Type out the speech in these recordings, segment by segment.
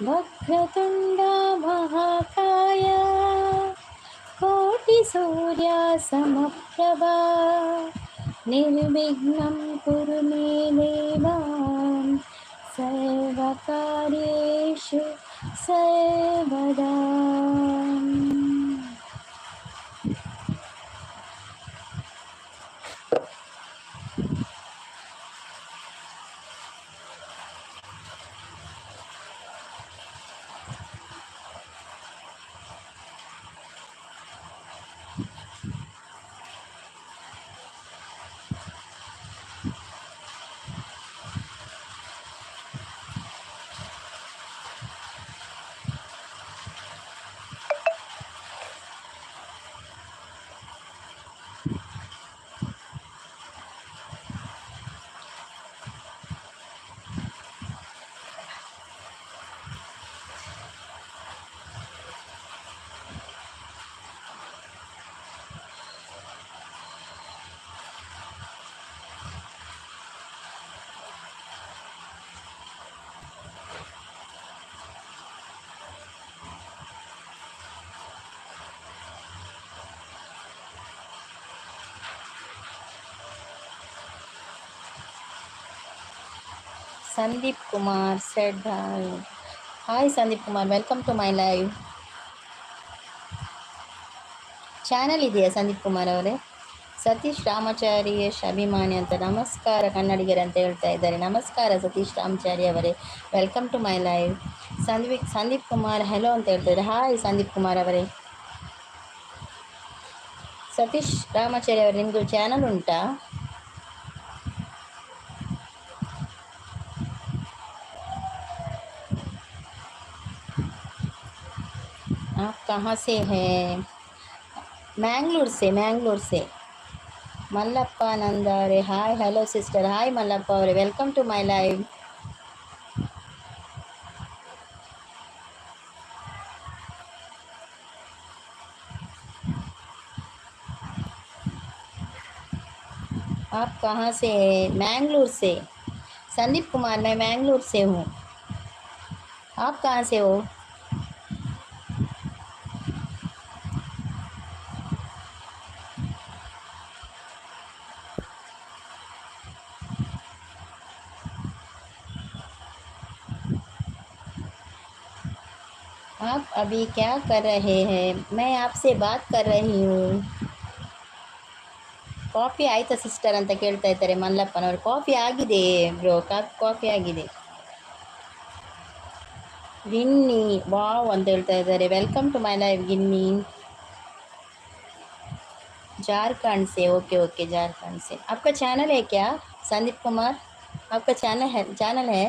वक्रतुण्ड महाकाय, कोटिसूर्य समप्रभा, निर्विघ्नं कुरु मे देवा, सर्वकार्येषु सर्वदा. Sandeep Kumar said hi. Hi Sandeep Kumar, welcome to my live. Channel ಇದೆಯಾ ಸಂದೀಪ್ ಕುಮಾರ್ ಅವರೇ? ಸತೀಶ್ ರಾಮಾಚಾರಿ ಯಶ್ ಅಭಿಮಾನಿ ಅಂತ. ನಮಸ್ಕಾರ ಕನ್ನಡಿಗರು ಅಂತ ಹೇಳ್ತಾ ಇದ್ದಾರೆ. ನಮಸ್ಕಾರ ಸತೀಶ್ ರಾಮಾಚಾರಿ ಅವರೇ, welcome to my live. Sandeep Sandeep Kumar hello ಅಂತ ಹೇಳ್ತಾರೆ. ಹಾಯ್ ಸಂದೀಪ್ ಕುಮಾರ್ ಅವರೇ. ಸತೀಶ್ ರಾಮಾಚಾರಿ ಅವರೇ, ನಿಮ್ಮದು ಚಾನಲ್ ಉಂಟಾ? आप कहाँ से हैं? मैंगलोर से, मैंगलोर से. ಮಲ್ಲಪ್ಪ ನಂದ ಅವರೇ, hi, hello sister. Hi Mallappa ಅವರೇ, welcome to my live. आप कहाँ से हैं? मैंगलोर से संदीप कुमार, मैं मैंगलोर से हूँ. आप कहाँ से हो? आप अभी क्या कर रहे हैं? मैं आपसे बात कर रही हूँ. ಕಾಫಿ ಆಯ್ತಾ ಸಿಸ್ಟರ್ ಅಂತ ಕೇಳ್ತಾ ಇದ್ದಾರೆ ಮಲ್ಲಪ್ಪನವರು. ಕಾಫಿ ಆಗಿದೆ ಬ್ರೋ, ಕಾಫಿ ಆಗಿದೆ. ಗಿನ್ನಿ ವಾವ್ ಅಂತ ಹೇಳ್ತಾ ಇದ್ದಾರೆ. Welcome to my live Ginni. Jharkhand से? ओके ओके, झारखंड से. आपका चैनल है क्या संदीप कुमार? आपका चैनल है? चैनल है?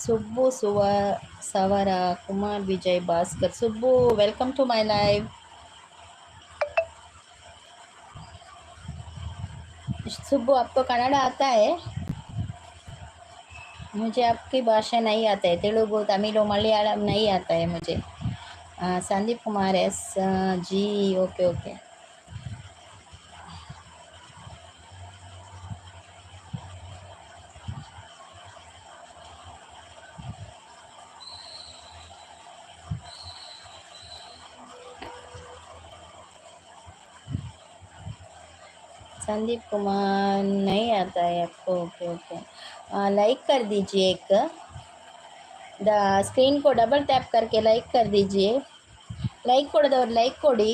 Subbu Suva Savara Kumar Vijay Bhaskar. Subbu, welcome to my live. Subbu, आपको कन्नड़ा आता है? मुझे आपकी भाषा नहीं आता है. तेलुगु, तमिल, मलयालम नहीं आता है मुझे. Sandeep Kumar S G, okay okay. Sandeep Kumar, नहीं आता है आपको? Okay okay. लाइक कर दीजिए एक. The screen को डबल टैप करके लाइक कर दीजिए. ಲೈಕ್ ಕೊಡದವ್ರು ಲೈಕ್ ಕೊಡಿ.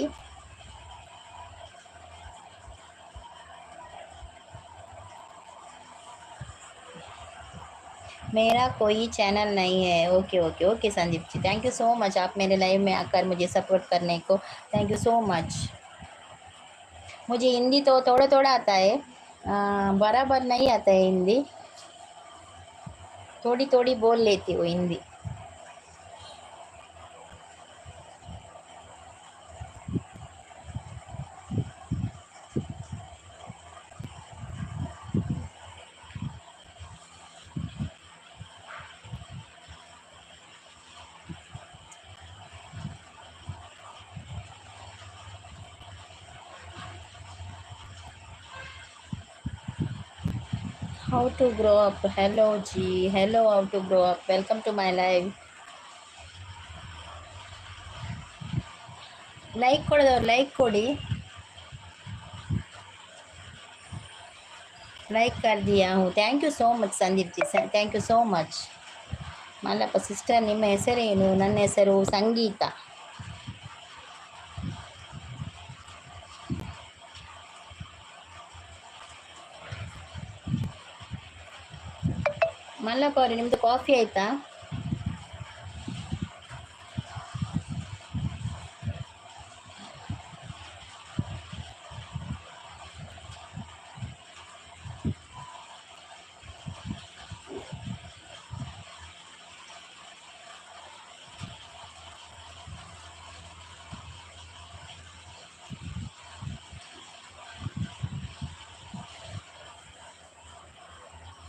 मेरा कोई चैनल नहीं है. Okay okay okay Sandeep ji, thank you so much. आप मेरे लाइव में आकर मुझे सपोर्ट करने को thank you so much. मुझे हिंदी तो थोड़ा थोड़ा आता है, बराबर नहीं आता है हिंदी. थोड़ी थोड़ी बोल लेती हूँ Hindi. How to grow up. Hello ji, hello, how to grow up. Welcome to my live. Like ಕೊಡೋದವ್ರು like ಕೊಡಿ. Like कर दिया हूँ. Thank you so much Sandeep ji, thank you so much. Mallappa sister, ನಿಮ್ಮ ಹೆಸರೇನು? ನನ್ನ ಹೆಸರು ಸಂಗೀತ. ಮಲ್ಲಪ್ಪ ಅವರೇ, ನಿಮ್ಮದು ಕಾಫಿ ಆಯಿತಾ?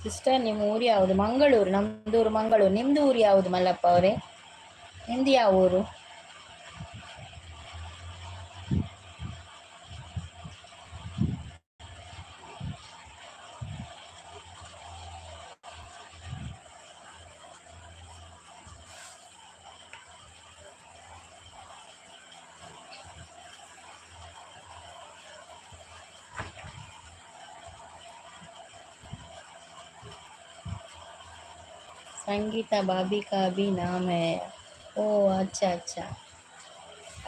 ಸಿಸ್ಟರ್, ನಿಮ್ಮ ಊರು ಯಾವುದು? ಮಂಗಳೂರು. ನಮ್ಮದು ಊರು ಮಂಗಳೂರು. ನಿಮ್ಮದು ಊರು ಯಾವುದು ಮಲ್ಲಪ್ಪ ಅವರೇ? ನಿಮ್ಮದು ಯಾವ ಊರು? संगीता भाभी का भी नाम है। ओ अच्छा अच्छा,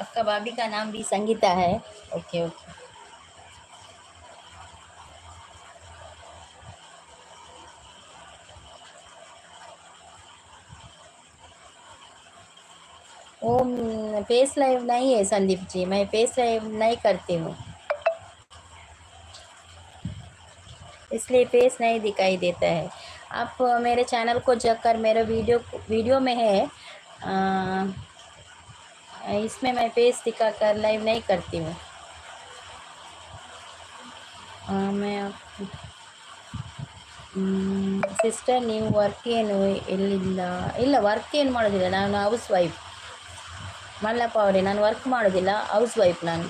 आपका भाभी का नाम भी संगीता है। Okay okay. वो फेस लाइव नहीं है संदीप जी, मैं फेस लाइव नहीं करती हूँ, इसलिए फेस नहीं दिखाई देता है। आप मेरे चैनल को जाकर मेरे वीडियो वीडियो में है, इसमें मैं फेस दिखाकर लाइव नहीं करती हूँ। मैं ಸಿಸ್ಟರ್, ನೀವು ವರ್ಕ್ ಏನು ಎಲ್ಲಿಂದ? ಇಲ್ಲ, ವರ್ಕ್ ಏನು ಮಾಡೋದಿಲ್ಲ ನಾನು. ಹೌಸ್ ವೈಫ್ ಮಲ್ಲಪ್ಪ ಅವರೇ. ನಾನು ವರ್ಕ್ ಮಾಡೋದಿಲ್ಲ, ಹೌಸ್ ವೈಫ್ ನಾನು.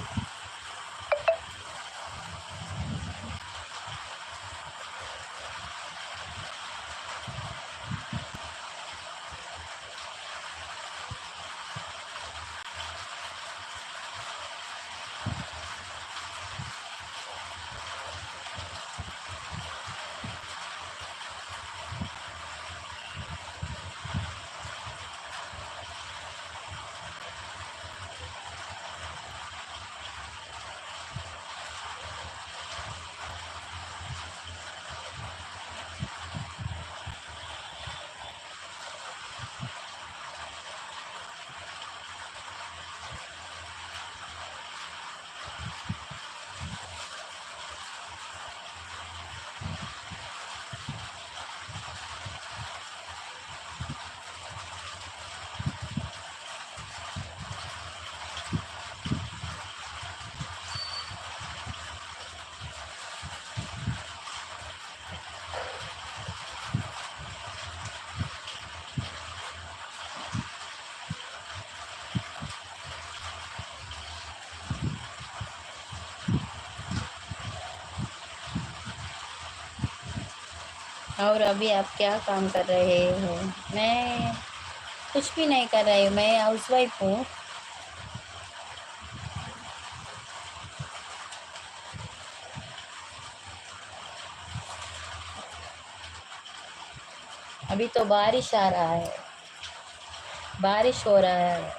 और अभी आप क्या काम कर रहे हो? मैं कुछ भी नहीं कर रही हूँ, मैं हाउस वाइफ हूँ। अभी तो बारिश आ रहा है, बारिश हो रहा है।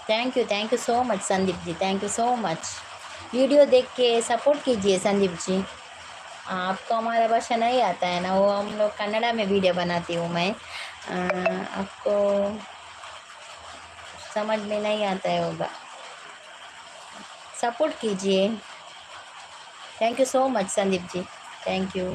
Thank you, thank you so much Sandeep ji, thank you so much. Video देख के सपोर्ट कीजिए संदीप जी। आपको हमारा भाषा नहीं आता है ना, वो हम लोग कन्नड़ा में वीडियो बनाती हूँ मैं। आपको समझ में नहीं आता है होगा। सपोर्ट कीजिए। Thank you so much Sandeep ji, thank you.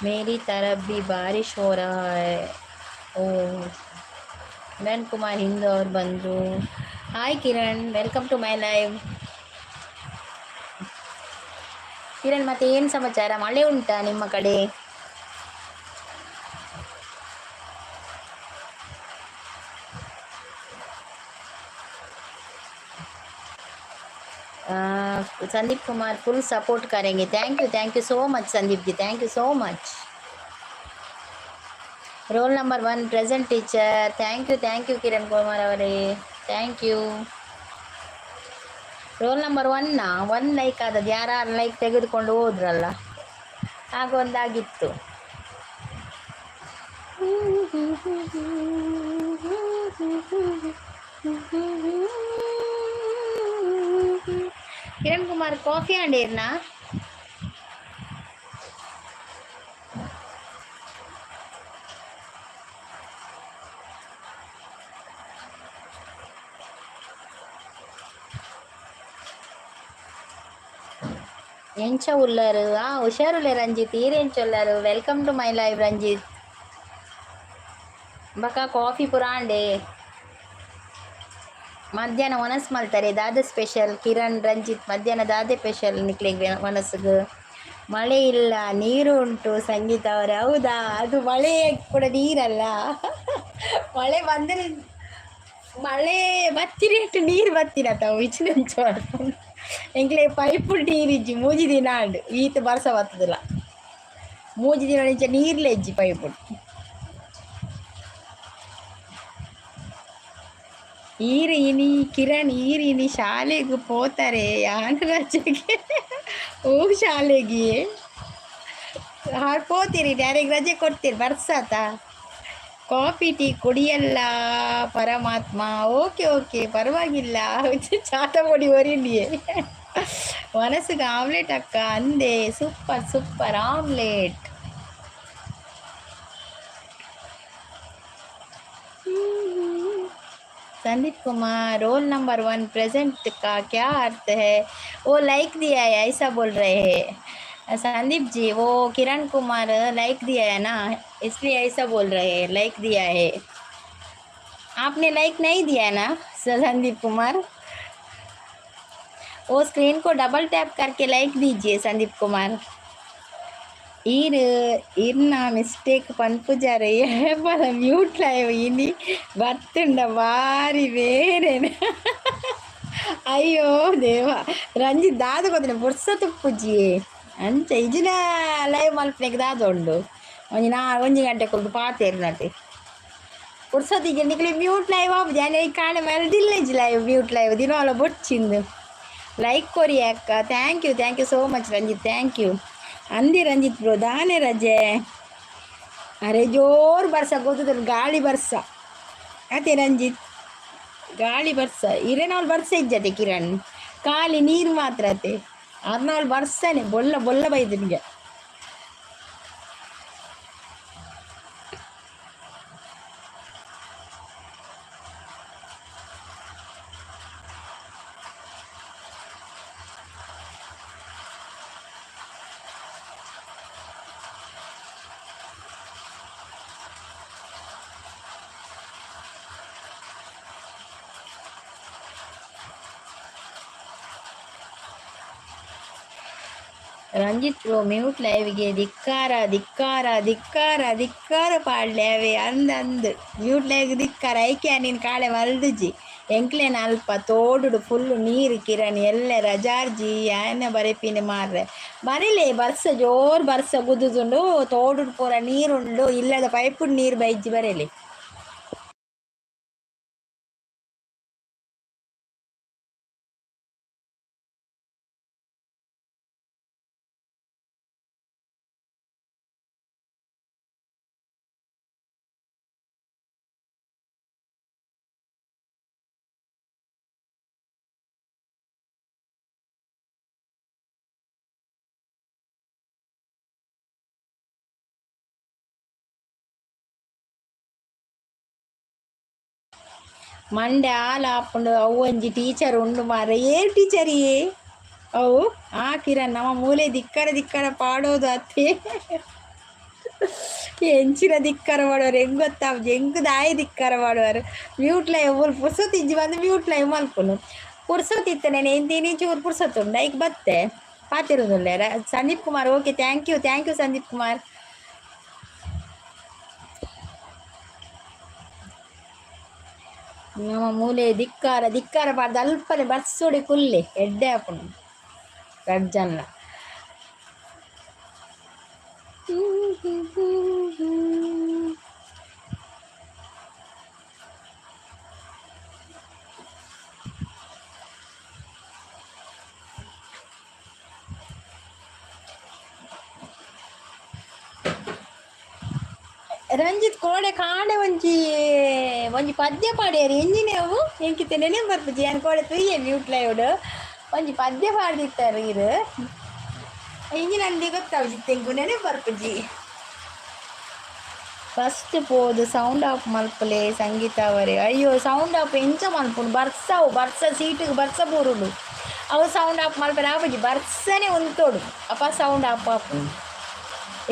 मेरी तरफ भी बारिश हो रहा है। ओ ಕಿರಣ್ ಕುಮಾರ್ ಹಿಂದೂ ಅವ್ರು ಬಂದರು. Hi Kiran, welcome to my live. Kiran, ಮತ್ತೆ ಏನು ಸಮಾಚಾರ? ಮಳೆ ಉಂಟಾ ನಿಮ್ಮ ಕಡೆ? संदीप कुमार फुल सपोर्ट करेंगे। Thank you, thank you so much Sandeep ji, thank you so much. Roll number 1 present teacher. Thank you, thank you Kiran Kumar ಅವರೇ, thank you. Roll number ಒನ್ನ 1 like ಆದದ್ದು, ಯಾರು ಲೈಕ್ ತೆಗೆದುಕೊಂಡು ಹೋದ್ರಲ್ಲ, ಆಗ ಒಂದಾಗಿತ್ತು. ಕಿರಣ್ ಕುಮಾರ್ ಕಾಫಿ ಅಂಡೇರ್ನಾ? ಎಂಚ ಉಲ್ಲರು? ಆ ಹುಷಾರುಲೆ ರಂಜಿತ್, ಈರೆಂಚ ಉಲ್ಲರು? Welcome to my live Ranjith. ಬಕ ಕಾಫಿ ಪುರಾಂಡೆ? ಮಧ್ಯಾಹ್ನ ಒನಸ್ ಮಲ್ತಾರೆ, ದಾದ ಸ್ಪೆಷಲ್ ಕಿರಣ್ ರಂಜಿತ್? ಮಧ್ಯಾಹ್ನ ದಾದೆ ಸ್ಪೆಷಲ್ ನಿಕ್ಲೆಗ್ ಒನಸ್ಗ್? ಮಳೆ ಇಲ್ಲ, ನೀರು ಉಂಟು ಸಂಗೀತ ಅವರೇ. ಹೌದಾ? ಅದು ಮಳೆ ಕೂಡ ನೀರಲ್ಲ. ಮಳೆ ಬಂದರೆ ಮಳೆ ಬತ್ತಿರೇಟು ನೀರು ಬತ್ತಿನ ತಾವು ಇಚಿನಂಚ. ಎಂಕ್ಲೆ ಪೈಪು ನೀರಿಜ್ಜಿ ಮೂಜಿ ದಿನ ಆಂಡ್. ಈತ ಬರ್ಸ ಬತ್ತದಿಲ್ಲ, 3 ದಿನ ಇಂಚ ನೀರ್ಲೆ ಇಜ್ಜಿ ಪೈಪು. ಈರು ಇನಿ ಕಿರಣ್, ಈರು ಇನಿ ಶಾಲೆಗೆ ಪೋತಾರೆ ಯಾನ್ ರಜೆಗೆ? ಓ ಶಾಲೆಗೆ ಪೋತೀರಿ? ಯಾರಿಗೆ ರಜೆ ಕೊಡ್ತೀರಿ ಬರ್ಸಾತ? ಕಾಫಿ ಟೀ ಕುಡಿಯಲ್ಲ ಪರಮಾತ್ಮ. ಓಕೆ ಓಕೆ, ಪರವಾಗಿಲ್ಲ. ಚಾತ ಪೊಡಿ ಒರಿಲಿ. ಮನಸ್ಸಿಗೆ ಆಮ್ಲೆಟ್ ಅಕ್ಕ ಅಂದೆ. Super super omelette. Sandeep Kumar roll number 1 present का क्या अर्थ है? वो लाइक दिया है, ऐसा बोल रहे हैं संदीप जी। वो किरण कुमार लाइक दिया है ना, इसलिए ऐसा बोल रहे हैं। लाइक दिया है, आपने लाइक नहीं दिया है ना संदीप कुमार? वो स्क्रीन को डबल टैप करके लाइक दीजिए संदीप कुमार। ಈರ್ ಇರ್ನ ಮಿಸ್ಟೇಕ್ ಪನ್ಪುಜಾರೆ ಏಪಲ ಮ್ಯೂಟ್ ಲೈವ್ ಇನಿ ಬತ್ತುಂಡ ಬಾರಿ ಬೇರೆನೆ. ಅಯ್ಯೋ ದೇವ ರಂಜಿತ್, ದಾದ ಗೊತ್ತಿನ ಪುರ್ಸತ್ ಉಪ್ಪುಜಿ ಅಂಚ ಇಜಿನ ಲೈವ್ ಮಲ್ಪನೆಗ್ ದಾದ ಉಂಡು? ಒಂಜಿ ನಾ 1 ಗಂಟೆ ಕುಲ್ದು ಪಾತೆರ್ನತೆ. ಪುರ್ಸೊತ್ತಿಗೆ ನಿಕ್ಲೆ ಮ್ಯೂಟ್ ಲೈವ್ ಆಪುಜಿ. ಆಂಡ ಈ ಕಾಣೆ ಮಲ್ದಿಲ್ಲ ಲೈವ್, ಮ್ಯೂಟ್ ಲೈವ್ ದಿನೋಲ ಬೊಡ್ಚಿಂದು. ಲೈಕ್ ಕೊರಿ ಅಕ್ಕ. Thank you, thank you so much Ranjith, thank you. ಅಂದಿ ರಂಜಿತ್ ಬ್ರೋ, ದಾನೆ ರಜೆ? ಅರೆ ಜೋರು ಬರ್ಸ ಗೊತ್ತದ, ಗಾಳಿ ಬರ್ಸ ಅದೇ ರಂಜಿತ್, ಗಾಳಿ ಬರ್ಸ. ಇರೇನಾಳು ಬರ್ಸ ಇಜ್ಜತೆ ಕಿರಣ್, ಖಾಲಿ ನೀರು ಮಾತ್ರ ಅತೆ. ಅರ್ನಾಳು ಬರ್ಸನೆ ಬೊಲ್ಲ ಬೊಲ್ಲ ಬೈದನಿಗೆ. ರಂಜಿತ್ ಬ್ರೋ ಮ್ಯೂಟ್ ಲೈವ್ಗೆ ಧಿಕ್ಕಾರ ಧಿಕ್ಕಾರ ಧಿಕ್ಕಾರ ಧಿಕ್ಕಾರ ಪಾಡ್ಲೆ ಅವೆ ಅಂದ್ ಅಂದ್ ಮ್ಯೂಟ್ ಲೈವ್ ಧಿಕ್ಕಾರ. ಐಕೆ ನೀನು ಕಾಳೆ ಮಲ್ದುಜಿ. ಎಂಕ್ಲೇನ ಅಲ್ಪ ತೋಡುಡು ಫುಲ್ ನೀರು ಕಿರಣ್, ಎಲ್ಲ ರಜಾರ್ಜಿ ಯಾನ ಬರೆಪಿನ ಮಾರ್ರೆ. ಬರೆಲೆ, ಬರ್ಸ ಜೋರು ಬರ್ಸ ಗುದ್ದುದುಂಡು, ತೋಡುಡು ಪೂರ ನೀರುಂಡು, ಇಲ್ಲದ ಪೈಪುಡು ನೀರು ಬೈಜಿ ಬರೆಲೆ. ಮಂಡೆ ಆಲ್ ಆಪುಂಡು. ಅವು ಒಂಜಿ ಟೀಚರ್ ಉಂಡು ಮಾರ್ರೆ. ಏರ್ ಟೀಚರ್ ಏ ಅವು? ಆ ಕಿರಣ್, ನಮ್ಮ ಮೂಲೆ ದಿಕ್ಕರ ದಿಕ್ಕರ ಪಾಡೋದು ಅತ್ತೆ. ಎಂಚಿನ ದಿಕ್ಕರ ಮಾಡುವರು ಹೆಂಗ್ ಗೊತ್ತಾಪುಜಿ. ಎಂಕ್ ದಾಯೆ ದಿಕ್ಕರ ಮಾಡುವರು? ಮ್ಯೂಟ್ ಲೈವ್ ಪುರ್ಸೊತ್ತು ಇಜ್ಜಿ ಬಂದು ಮ್ಯೂಟ್ ಲೈವ್ ಮಲ್ಪುನು. ಪುರ್ಸೊತ್ತು ಇತ್ತೆ ಎಂತೀನಿ ಚೂರು ಪುರ್ಸೊತ್ತು ಉಂಡು, ಐಕ್ ಬತ್ತೆ ಪಾತಿರುದುಲ್ಲೆ. Sandeep Kumar, okay, thank you, thank you Sandeep Kumar. ನಮ್ಮ ಮೂಲೆ ದಿಕ್ಕಾರ ದಿಕ್ಕಾರ ಪಾಡ್ದು ಅಲ್ಪನೆ ಬರ್ಸೋಡಿ ಕುಲ್ಲೆ ಎಡ್ಡೆ ಆಪುಂಡು ರಡ್ಡ್ ಜನ. ರಂಜಿತ್ ಕೋಡೆ ಕಾಂಡೆ ಒಂಜಿ ಒಂಜಿ ಪದ್ಯ ಪಾಡ್ಯಾರ. ಎಂಜಿನೆ ಅವು? ಎಂಕಿತ್ತೆ ನೆನೆ ಬರ್ಪುಜಿ. ಯಾನ್ ಕೋಡೆ ತೂಯೆ ಮ್ಯೂಟ್ ಲೈವ್ಡ್. ಒಂಜಿ ಪದ್ಯ ಪಾಡ್ದಿತ್ತಾರೆ ಇರು. ಎಂಜಿನ ಅಂದಿ ಗೊತ್ತಾವ್ಜಿ, ತೆಂಗು ನೆನೆ ಬರ್ಪುಜಿ. ಫಸ್ಟ್ ಪೋದು ಸೌಂಡ್ ಆಫ್ ಮಲ್ಪಲೆ ಸಂಗೀತ ಅವರೇ. ಅಯ್ಯೋ, ಸೌಂಡ್ ಆಫ್ ಎಂಚ ಮಲ್ಪುಂಡು? ಬರ್ಸವು ಬರ್ಸ ಸೀಟಿಗೆ ಬರ್ಸ ಬೂರುಂಡು. ಅವು ಸೌಂಡ್ ಆಫ್ ಮಲ್ಪರೆ ಆಪುಜಿ. ಬರ್ಸನೆ ಉಂತೋಡು, ಅಪ್ಪ ಸೌಂಡ್ ಆಫ್ ಆಪುಂಡು.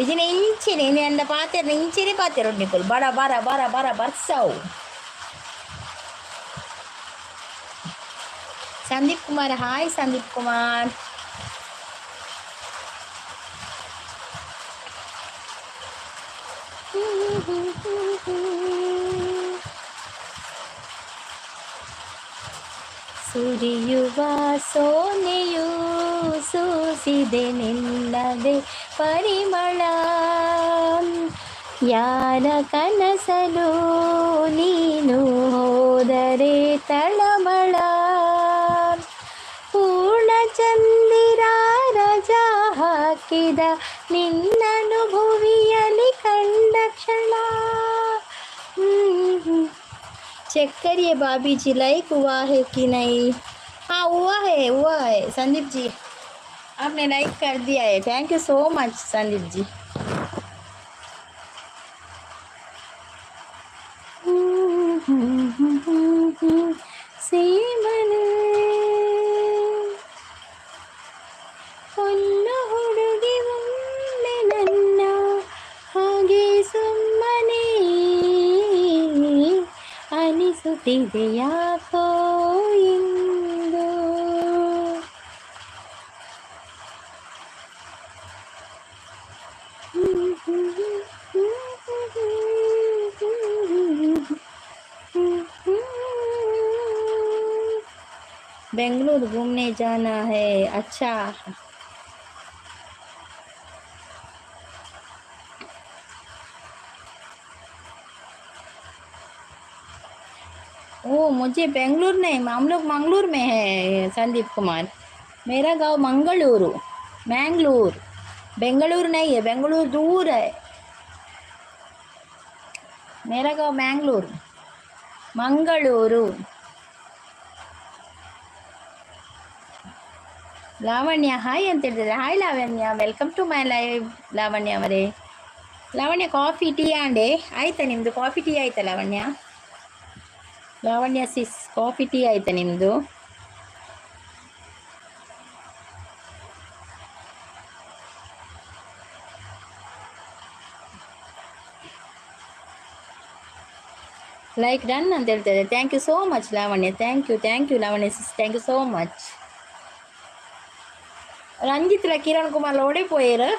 ಇಜಿನ ಇಂಚಿನ ಇನಿ ಅಂಡ ಪಾತೆರ್ ಇಂಚಿನೆ ಪಾತೆರ್ ನಿಕುಲು. ಬರ ಬರ ಬರ ಬರ ಬರ್ಸವು. ಸಂದೀಪ್ ಕುಮಾರ್, ಹಾಯ್ ಸಂದೀಪ್ ಕುಮಾರ್. ಸುರಿಯುವ ಸೋನೆಯು ಸೂಸಿದೆ ನಿನ್ನದೆ ಪರಿಮಳ. ಯಾರ ಕನಸಲು ನೀನು ಹೋದರೆ ತಳಮಳ. ಪೂರ್ಣಚಂದಿರ ರಜಾ ಹಾಕಿದ ನಿನ್ನನು ಭುವಿಯಲಿ ಕಂಡ ಕ್ಷಣ. चेक करिए भाभी जी, लाइक हुआ है कि नहीं? हाँ, हुआ है, हुआ है. संदीप जी, आपने लाइक कर दिया है. Thank you so much Sandeep ji. ಸೀಮನ ಹೊನ್ನ ಹುಡುಗಿ ಒಮ್ಮೆ ನನ್ನ ಹಾಗೆ ಸುಮ್ಮನೆ ಅನಿಸುತ್ತಿದೆ ಯಾಕೋ ಇಂದು. बेंगलुरु घूमने जाना है? अच्छा. ओ, मुझे बेंगलुरु नहीं, हम लोग मंगलूर में है संदीप कुमार. मेरा गांव मंगलूरु, मैंगलोर. बेंगलुरु नहीं है, बेंगलुरु दूर है. मेरा गांव मैंगलोर, मंगलूरु. ಲಾವಣ್ಯ ಹಾಯ್ ಅಂತ ಹೇಳ್ತಿದ್ದಾರೆ. Hi Lavanya, welcome to my live. Lavanya ಅವರೇ, ಲಾವಣ್ಯ, ಕಾಫಿ ಟೀ ಆಂಡೆ ಆಯ್ತಾ ನಿಮ್ಮದು? ಕಾಫಿ ಟೀ ಆಯ್ತಾ ಲಾವಣ್ಯ? ಲಾವಣ್ಯ ಸಿಸ್, ಕಾಫಿ ಟೀ ಆಯ್ತಾ ನಿಮ್ಮದು? ಲೈಕ್ ಡನ್ ಅಂತ ಹೇಳ್ತಾರೆ. Thank you so much Lavanya. Thank you, thank you Lavanya sis, thank you so much. ರಂಜಿತ್ಲ Kiran Kumar ಓಡೆ ಪೋಯೆರ್?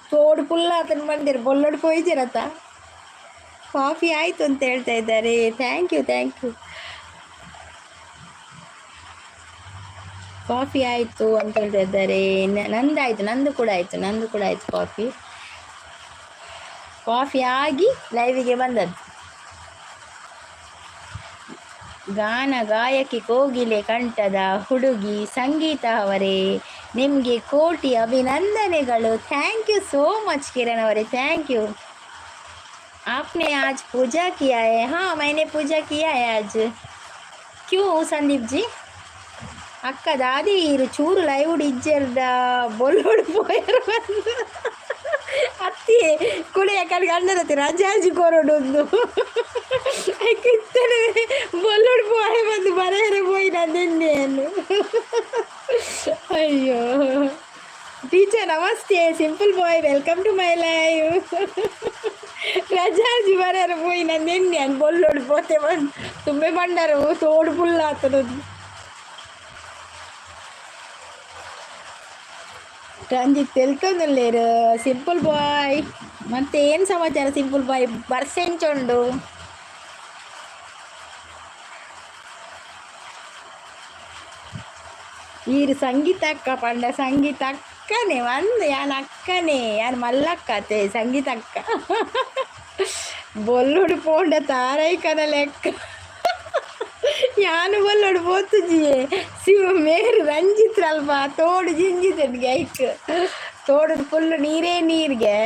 ತೋಡು ಪುಲ್ಲ ಆತನ ಬಂದಿರು. ಬೊಲ್ಲೋಡು ಪೋಯಿಜಿರತ್ತ? ಕಾಫಿ ಆಯಿತು ಅಂತ ಹೇಳ್ತಾ ಇದ್ದಾರೆ. Thank you, thank you. Coffee ಆಯಿತು ಅಂತ ಹೇಳ್ತಾ ಇದ್ದಾರೆ. ನಂದಾಯಿತು, ನಂದು ಕೂಡ ಆಯಿತು, ನಂದು ಕೂಡ ಆಯಿತು ಕಾಫಿ. ಕಾಫಿ ಆಗಿ ಲೈವಿಗೆ ಬಂದದ್ದು. ಗಾನ ಗಾಯಕಿ ಕೋಗಿಲೆ ಕಂಠದ ಹುಡುಗಿ ಸಂಗೀತ ಅವರೇ, ನಿಮಗೆ ಕೋಟಿ ಅಭಿನಂದನೆಗಳು. Thank you so much Kiran ಅವರೇ, thank you. आपने आज पूजा किया है? हाँ, मैंने पूजा किया है आज. क्यों संदीप जी? ಅಕ್ಕ ದಾದಿ ಇರು ಚೂರು ಲೈವ್ ಇಜ್ಜೆರ್ದ ಬೊಲ್ಲೋಡು ಪೋಯರ್ ಬಂದು. ಅತ್ತಿ ಕುಡಿಯ ಕಡೆಗೆ ಅಣ್ಣನತ್ತೆ ರಜಾಜಿ ಕೊರಡು ಒಂದು ಕಿತ್ತನೆ ಬೊಲ್ಲುಡು ಪೋಯೆ ಬಂದು ಬರೆಯರೆ ಪೋಯಿ ನಂದೆನ್ನೇನು. ಅಯ್ಯೋ ಟೀಚರ್ ನಮಸ್ತೆ. Simple boy, welcome to my live. ರಜಾಜಿ ಬರೆಯರೆ ಪೋಯಿ ನಂದೆನ್ನೆ ಅನ್ ಬೊಲ್ಲುಡು ಪೋತೆ ಬಂದು ತುಂಬೆ ಬಂಡರು ತೋಡು ಪುಲ್ಲ ಆತನದು. ರಂಜಿತ್ ತೆಲ್ತೊಂದುಲ್ಲೇರು ಸಿಂಪಲ್ ಬಾಯ್. ಮತ್ತೆ ಏನು ಸಮಾಚಾರ ಸಿಂಪಲ್ ಬಾಯ್? ಬರ್ಸೆಂಚುಂಡು. ಈರು ಸಂಗೀತ ಅಕ್ಕ ಪಂಡ ಸಂಗೀತ ಅಕ್ಕನೆ ಒಂದು ಯಾನ್ ಅಕ್ಕನೆ ಯಾನ್ ಮಲ್ಲಕ್ಕ ಅತ್ತೆ ಸಂಗೀತ ಅಕ್ಕ. ಬೊಲ್ಲುಡು ಪೋಂಡ ತಾರೈ ಕನ ಲೆಕ್ಕ. ಯಾನು ಬೊಲ್ಲುಡು ಪೋತುಜಿಯೇ ಶಿವ ಮೇರು ರಂಜಿತ್ ಅಲ್ಪ ತೋಡು ಜಿಂಜಿತಡ್ಗೆ ಐಕ್ ತೋಡು ಫುಲ್ ನೀರೇ ನೀರಿಗೆ.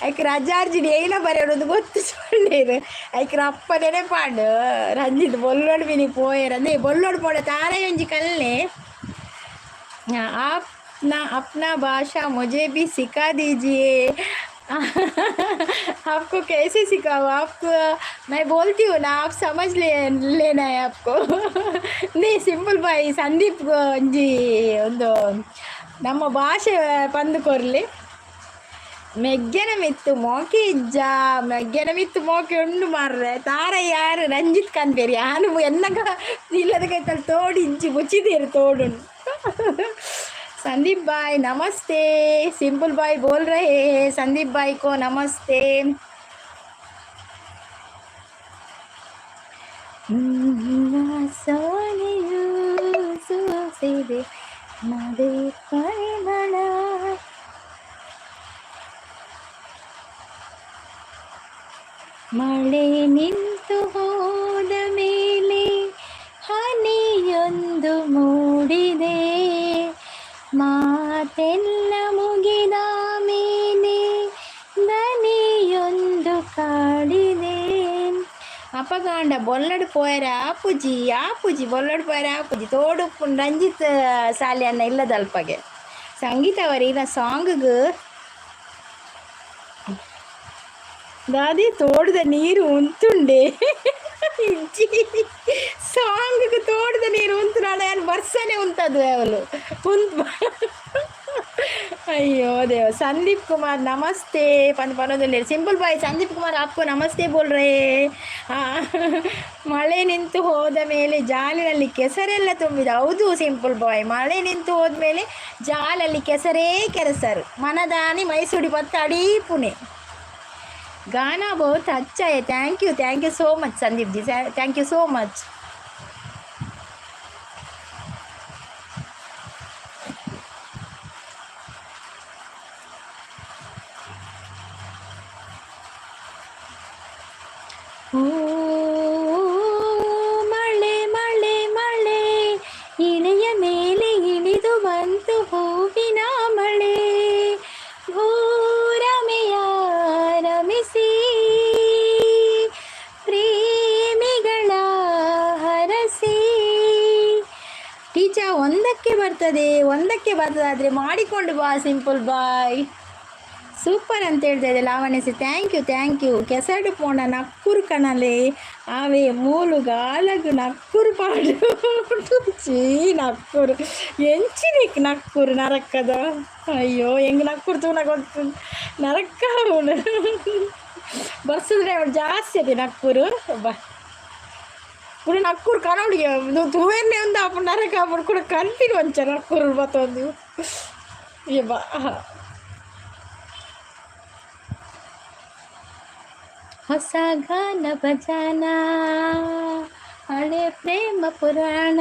ಐಕ್ ರಜಾರ್ಜಿಡಿ ಏನ ಬರೆಯೋದು ಗೊತ್ತು ಸೊಂಡೇರು. ಐಕ್ ಅಪ್ಪ ನೆನಪಾಂಡು ರಂಜಿತ್ ಬೊಲ್ಲೋಡು ಮಿನಿ ಪೋಯೆರ್ ಅಂದೆ ಬೊಲ್ಲೋಡು ಪೋಡ ತಾರೈ ಒಂಜಿ ಕಲ್ನೆ. आप ना अपना भाषा मुझे भी सिखा दीजिए। आपको कैसे सिखाऊँ? आपको मैं बोलती हूँ ना, आप समझ ले लेना है आपको. नहीं ಸಿಂಪಲ್ ಬಾಯ್, ಸಂದೀಪ್ ಒಂಜಿ ಒಂದು ನಮ್ಮ ಭಾಷೆ ಪಂದು ಕೊರ್ಲಿ. ಮೆಗ್ಗೆನ ಮಿತ್ತು ಮೋಕೆ ಇಜ್ಜ, ಮೆಗ್ಗೆನ ಮಿತ್ತು ಮೋಕೆ ಉಂಡು ಮಾರ್ರೆ. ತಾರ ಯಾರು ರಂಜಿತ್ ಕನ್ಪೇರಿ ಯಾನು ಎನ್ನಗ ಇಲ್ಲದ ಕೈತಲ್ ತೋಡು ಇಜ್ಜಿ ಮುಚ್ಚಿದೇರು ತೋಡು. संदीप भाई नमस्ते. सिंपल भाई बोल रहे हैं संदीप भाई को नमस्ते. ಸೋನೆಯು ಸೂಸಿದೆ ನದಿ ಪರಿಮಳ. ಮಳೆ ನಿಂತು ಹೋದ ಮೇಲೆ ಹನಿಯೊಂದು ಮೂಡಿದೆ. ಮಾತೆಲ್ಲ ಮುಗಿದ ಮೇಲೆ ದನಿಯೊಂದು ಕಾಡಿದೆ. ಅಪಗಾಂಡ ಬೊಲ್ಲಡ್ ಪೋಯರ ಆಪುಜಿ ಆಪುಜಿ, ಬೊಲ್ಲಡ್ ಪೋಯರ ಆಪುಜಿ. ತೋಡು ರಂಜಿತ್ ಸಾಲಿ ಅನ್ನ ಇಲ್ಲದಲ್ಪಗೆ. ಸಂಗೀತ ಅವರ ಸಾಂಗ್ಗ್ ದಾದಿ ತೋಡದ ನೀರು ಉಂತುಂಡೆ ಇಜ್ಜಿ. ಸಾಂಗ್ ತೋಡದ ನೀರು ಉಂತು ನಾಳೆ ಯಾರು ಬರ್ಸನೆ ಉಂತದು ಅವಳು ಉಂತ್. ಅಯ್ಯೋ ದೇವ. संदीप कुमार नमस्ते पन पनोदुल्लेर. सिंपल ಬಾಯ್, ಸಂದೀಪ್ ಕುಮಾರ್ आपको ನಮಸ್ತೆ बोल रहे. ಮಳೆ ನಿಂತು ಹೋದ ಮೇಲೆ ಜಾಲಿನಲ್ಲಿ ಕೆಸರೆಲ್ಲ ತುಂಬಿದೆ. ಹೌದು ಸಿಂಪಲ್ ಬಾಯ್, ಮಳೆ ನಿಂತು ಹೋದ್ಮೇಲೆ ಜಾಲಲ್ಲಿ ಕೆಸರೇ ಕೆಸರು. ಮನದಾನಿ ಮೈಸೂಡಿ ಪತ್ತ ಅಡೀ ಪುಣೆ. गाना बहुत अच्छा है. Thank you, thank you so much Sandeep ji, thank you so much. ಓ ಮಳೆ ಮಳೆ ಮಳೆ ಇಳೆಯ ಮೇಲೆ ಇಳಿದು ಬಂತು ಹೂವಿನ ಮಳೆ. ಭೂರಮೆಯ ರಮಿಸಿ ಪ್ರೇಮಿಗಳ ಹರಸಿ. ಟೀಚರ್ ಒಂದಕ್ಕೆ ಬರ್ತದೆ, ಒಂದಕ್ಕೆ ಬರ್ತದೆ. ಆದರೆ ಮಾಡಿಕೊಂಡು ಬಾ ಸಿಂಪಲ್ ಬಾಯ್. ಸೂಪರ್ ಅಂತ ಹೇಳ್ತಾ ಇದೆ Lavanya. Thank you, thank you. ಕೆಸಡು ಪೋಣ ನಕ್ಕುರು ಕಣಲೆ ಆವೆ ಮೂಲು ಗಾಲಗು ನಕ್ಕುರು ಪಾಡು. ಚೀ ನಕ್ಕುರು ಎಂಚಿನಿಕ್ ನಕ್ಕುರು ನರಕ್ಕದ. ಅಯ್ಯೋ ಹೆಂಗೆ ನಕ್ಕುರು ತೂನ ಗೊತ್ತು ನರಕ್ಕ. ಬರ್ಸಿದ್ರೆ ಅವಳು ಜಾಸ್ತಿ ಅದೇ ನಕ್ಕುರು. ಬಾ ఇప్పుడు ನಕ್ಕೂರು ಕನೌಡಿಗೆ ತೂವೆನ್ನೇ ಒಂದು ಅప్పుడు ನರಕ ಅప్పుడు ಕೂಡ ಕನ್ಪಿನ ಒಂಚ ನಕ್ಕೂರು ಬತ್ತೊಂದು. ಬಾ ಹೊಸ ಗಾನ ಭಜಾನ ಹಳೆ ಪ್ರೇಮ ಪುರಾಣ.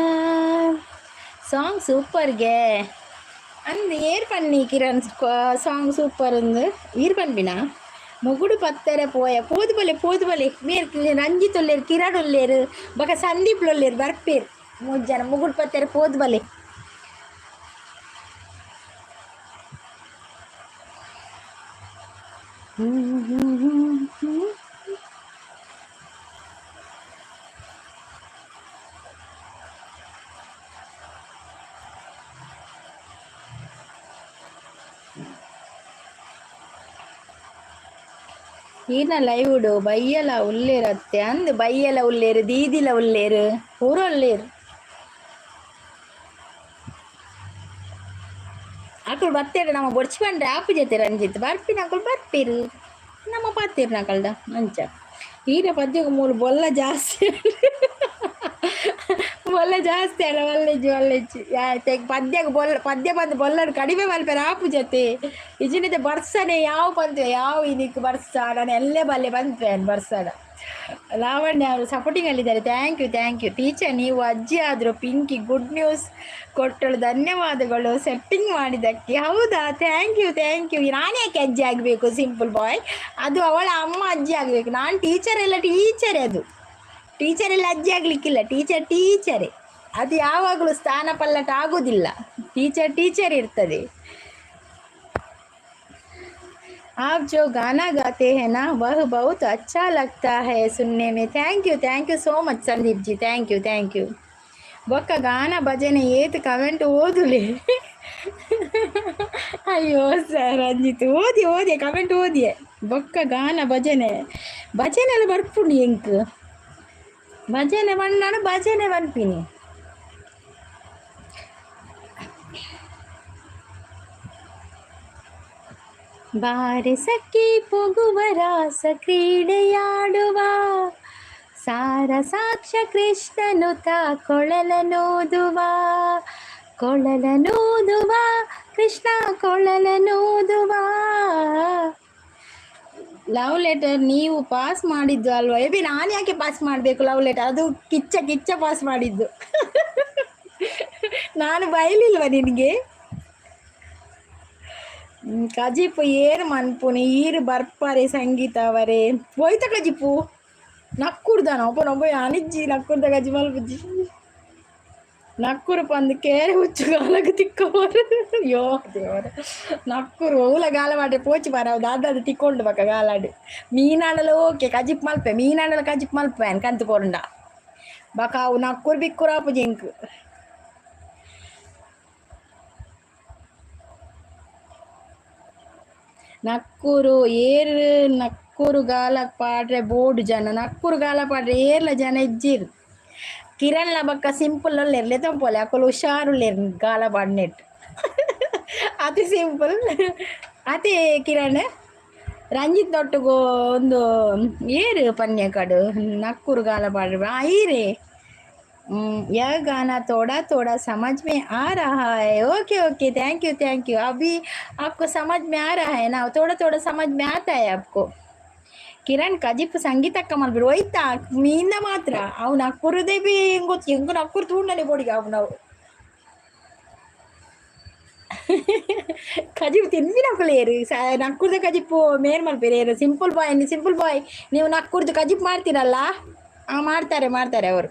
ಸಾಂಗ್ ಸೂಪರ್ಗೆ ಅಂದ್ ಏರ್ ಪನ್ನಿ ಕಿರಣ್, ಸಾಂಗ್ ಸೂಪರ್ ಅಂದು ಈರ್ ಪನ್ಪಿನ. ಮುಗುಡು ಪತ್ತೆರೆ ಪೋಯ ಪೋದು ಬಲೆ ಪೋದು ಬಲೆ. ಮೇರ್ ರಂಜಿತ್ ಉಲ್ಲೇರು, ಕಿರಣ್ ಉಲ್ಲೇರು, ಬೊಕ ಸಂದೀಪ್ ಉಲ್ಲೇರು, ಬರ್ಪೇರು ಮೂರು ಜನ. ಮುಗುಡು ಪತ್ತೆರೆ ಪೋದು ಬಲೆ. ಈರ್ನ ಲೈವುಡು ಬಯ್ಯಲ ಉಲ್ಲೇರತ್ತೆ ಅಂದ್. ಬಯ್ಯಲ ಉಲ್ಲೇರು, ದೀದಿಲ ಉಲ್ಲೇರು, ಪೂರ ಉಲ್ಲೇರು. ಅಕುಲು ಬತ್ತೇರು ನಮ್ಮ ಬೊಡ್ಚಿ ಬಂಡ್ರೆ ಆಪು ಜೊತೆ ರಂಜಿತ್ ಬರ್ಪಿನ ಅಕುಲು ಬರ್ಪಿರು, ನಮ್ಮ ಪಾತಿರ್ ನಕಲ್ದ ಅಂಚ. ಈರ ಪದ್ಯಕ್ಕೆ ಮೂಲು ಬೊಲ್ಲ ಜಾಸ್ತಿ, ಬೊಲ್ಲ ಜಾಸ್ತಿ ಅಲ್ಲ. ಒಲ್ಲೆಜ್ಜಿ ಒಲ್ಲೆಜ್ಜಿ ಪದ್ಯಕ್ಕೆ ಬೊಲ್ಲ, ಪದ್ಯ ಬಂದು ಬೊಲ್ಲಡು ಕಡಿಮೆ ಮಲ್ಪೆರೆ ಆಪು ಜೊತೆ ಇಜಿನಿತೆ ಬರ್ಸನೆ ಯಾವ ಪಂತೆ ಯಾವ ಇನಿಕ್ ಬರ್ಸ. ನಾನು ಎಲ್ಲೇ ಬಲ್ಲೆ ಬಂದ್ಪೆ ಬರ್ಸಡ. ಲಾವಣ್ಯ ಅವರು supporting ಅಲ್ಲಿದ್ದಾರೆ. Thank you, thank you. Teacher, ನೀವು ಅಜ್ಜಿ ಆದರು. ಪಿಂಕಿ ಗುಡ್ ನ್ಯೂಸ್ ಕೊಟ್ಟಳು, ಧನ್ಯವಾದಗಳು ಸೆಟ್ಟಿಂಗ್ ಮಾಡಿದ್ದಕ್ಕೆ. ಹೌದಾ? Thank you, thank you. ನಾನು ಯಾಕೆ ಅಜ್ಜಿ ಆಗಬೇಕು ಸಿಂಪಲ್ ಬಾಯ್? ಅದು ಅವಳ ಅಮ್ಮ ಅಜ್ಜಿ ಆಗಬೇಕು. ನಾನು ಟೀಚರ್ ಎಲ್ಲ ಟೀಚರೇ. ಅದು ಟೀಚರ್ ಎಲ್ಲ ಅಜ್ಜಿ ಆಗಲಿಕ್ಕಿಲ್ಲ. ಟೀಚರ್ ಟೀಚರೇ. ಅದು ಯಾವಾಗಲೂ ಸ್ಥಾನ ಪಲ್ಲಟ ಆಗೋದಿಲ್ಲ. ಟೀಚರ್ ಟೀಚರ್ ಇರ್ತದೆ. आप जो गाना गाते हैं ना, वह बहुत अच्छा लगता है सुनने में. Thank you, thank you so much Sandeep ji. Thank you, thank you. ಬೊಕ್ಕ ಗಾನ ಭಜನೆ ಏತ್ ಕಮೆಂಟ್ ಓದುಲೆ. ಅಯ್ಯೋ ಸರ್ ರಂಜಿತ್, ಓದಿ ಓದಿ, ಕಮೆಂಟ್ ಓದಿಯೇ. ಬೊಕ್ಕ ಗಾನ ಭಜನೆ, ಭಜನೆ ಎಲ್ಲ ಬರ್ಪುಂಡು ಎಂಕ್. ಭಜನೆ ಬಣ್ಣಾಡು, ಭಜನೆ ಪನ್ಪಿನಿ. ಬಾರೆ ಸಖಿ ಪೊಗುವ ರಾಸ ಕ್ರೀಡೆಯಾಡುವ, ಸಾರ ಸಾಕ್ಷ ಕೃಷ್ಣನು ತಾ ಕೊಳಲನೋದುವ, ಕೊಳಲನೋದುವ, ಕೃಷ್ಣ ಕೊಳಲನೋದುವ. ಲವ್ ಲೆಟರ್ ನೀವು ಪಾಸ್ ಮಾಡಿದ್ದು ಅಲ್ವಾ? ಎಬಿ, ನಾನು ಯಾಕೆ ಪಾಸ್ ಮಾಡಬೇಕು ಲವ್ ಲೆಟರ್? ಅದು ಕಿಚ್ಚ ಕಿಚ್ಚ ಪಾಸ್ ಮಾಡಿದ್ದು. ನಾನು ಬೈಲಿಲ್ವ ನಿನಗೆ? ಕಜಿಪು ಏರು ಮನ್ಪುನಿ ಈರು ಬರ್ಪಾರೆ ಸಂಗೀತ ಅವರೇ. ಹೋಯ್ತ ಕಜಿಪು ನಕ್ಕುರ್ದಾನ ಒಬ್ಬನೊಬ್ಬ ಅನಿಜ್ಜಿ. ನಕ್ಕುರ್ದ ಕಜಿ ಮಲ್ಪುಜ್ಜಿ. ನಕ್ಕುರು ಪಂದು ಕೇರೆ ಹುಚ್ಚು ಗಾಲಗ ತಿಕ್ಕೋರು. ಅಯ್ಯೋ ದೇವರ, ನಕ್ಕುರು ಓಲ ಗಾಲ ಮಾಡಿ ಪೋಚಿ ಬಾರ. ದಾದಾದ ತಿಕ್ಕೊಂಡು ಬಕ್ಕ ಗಾಲಾಡು. ಮೀನಾಡಲ ಓಕೆ, ಕಜಿಪ್ ಮಲ್ಪೆ. ಮೀನಾಡಲ ಕಜಿಪ್ ಮಲ್ಪೆ ಕಂತು ಕೊರಂಡ ಬಕ. ಅವು ನಕ್ಕುರು ಬಿಕ್ಕುರು ಆಪು ಜಿಂಕ್. ನಕ್ಕೂರು ಏರ್ ನಕ್ಕೂರು ಗಾಲ ಪಾಡ್ರೆ ಬೋರ್ಡ್ ಜನ. ನಕ್ಕೂರು ಗಾಲ ಪಾಡ್ರೆ ಏರ್ಲ ಜನ ಇಜ್ಜಿರು. ಕಿರಣ್ಲ ಬಕ್ಕ ಸಿಂಪಲ್ ಉಲ್ಲೆರ್ ಲೆತೊಂಪೊಲೆ. ಅಕುಲು ಹುಷಾರುಲ್ಲೆರ್ ಗಾಲ ಪಾಡ್ನೆಟ್. ಅತಿ ಸಿಂಪಲ್ ಅತಿ ಕಿರಣ್ ರಂಜಿತ್ ನೊಟ್ಟುಗು ಒಂದು ಏರು ಪನ್ಯ ಕಡು ನಕ್ಕೂರು ಗಾಲ ಪಾಡ್ರೆ ಆ ಈರೆ. यह गाना थोड़ा थोड़ा समझ में आ रहा है. Okay okay, thank you, thank you. अभी आपको समझ में आ रहा है ना? थोड़ा थोड़ा समझ में आता है आपको. ಕಿರಣ್ ಕಜಿಪ್ ಸಂಗೀತಕ್ಕ ಮಲ್ಪರು ಹೋಯ್ತಾ ಮೀಂದ ಮಾತ್ರ. ಅವು ನಕ್ಕುರುದೇ ಬಿ ಗೊತ್ತು ಹೆಂಗು ನಕ್ಕುರು ತೂಂಡನೆ ಬೋಡಿಗೆ ಅವು. ನಾವು ಕಜಿಪ್ ತಿನ್ಪಿನಕುಲೇರು ನಕ್ಕುರ್ದ ಕಜಿಪ್ಪು ಮೇರ್ ಮಲ್ಪೇರು. ಸಿಂಪಲ್ ಬಾಯ್, ಸಿಂಪಲ್ ಬಾಯ್, ನೀವು ನಕ್ಕುರ್ದು ಕಜಿಪ್ ಮಾಡ್ತೀರಲ್ಲ? ಹಾಂ, ಮಾಡ್ತಾರೆ ಮಾಡ್ತಾರೆ ಅವರು.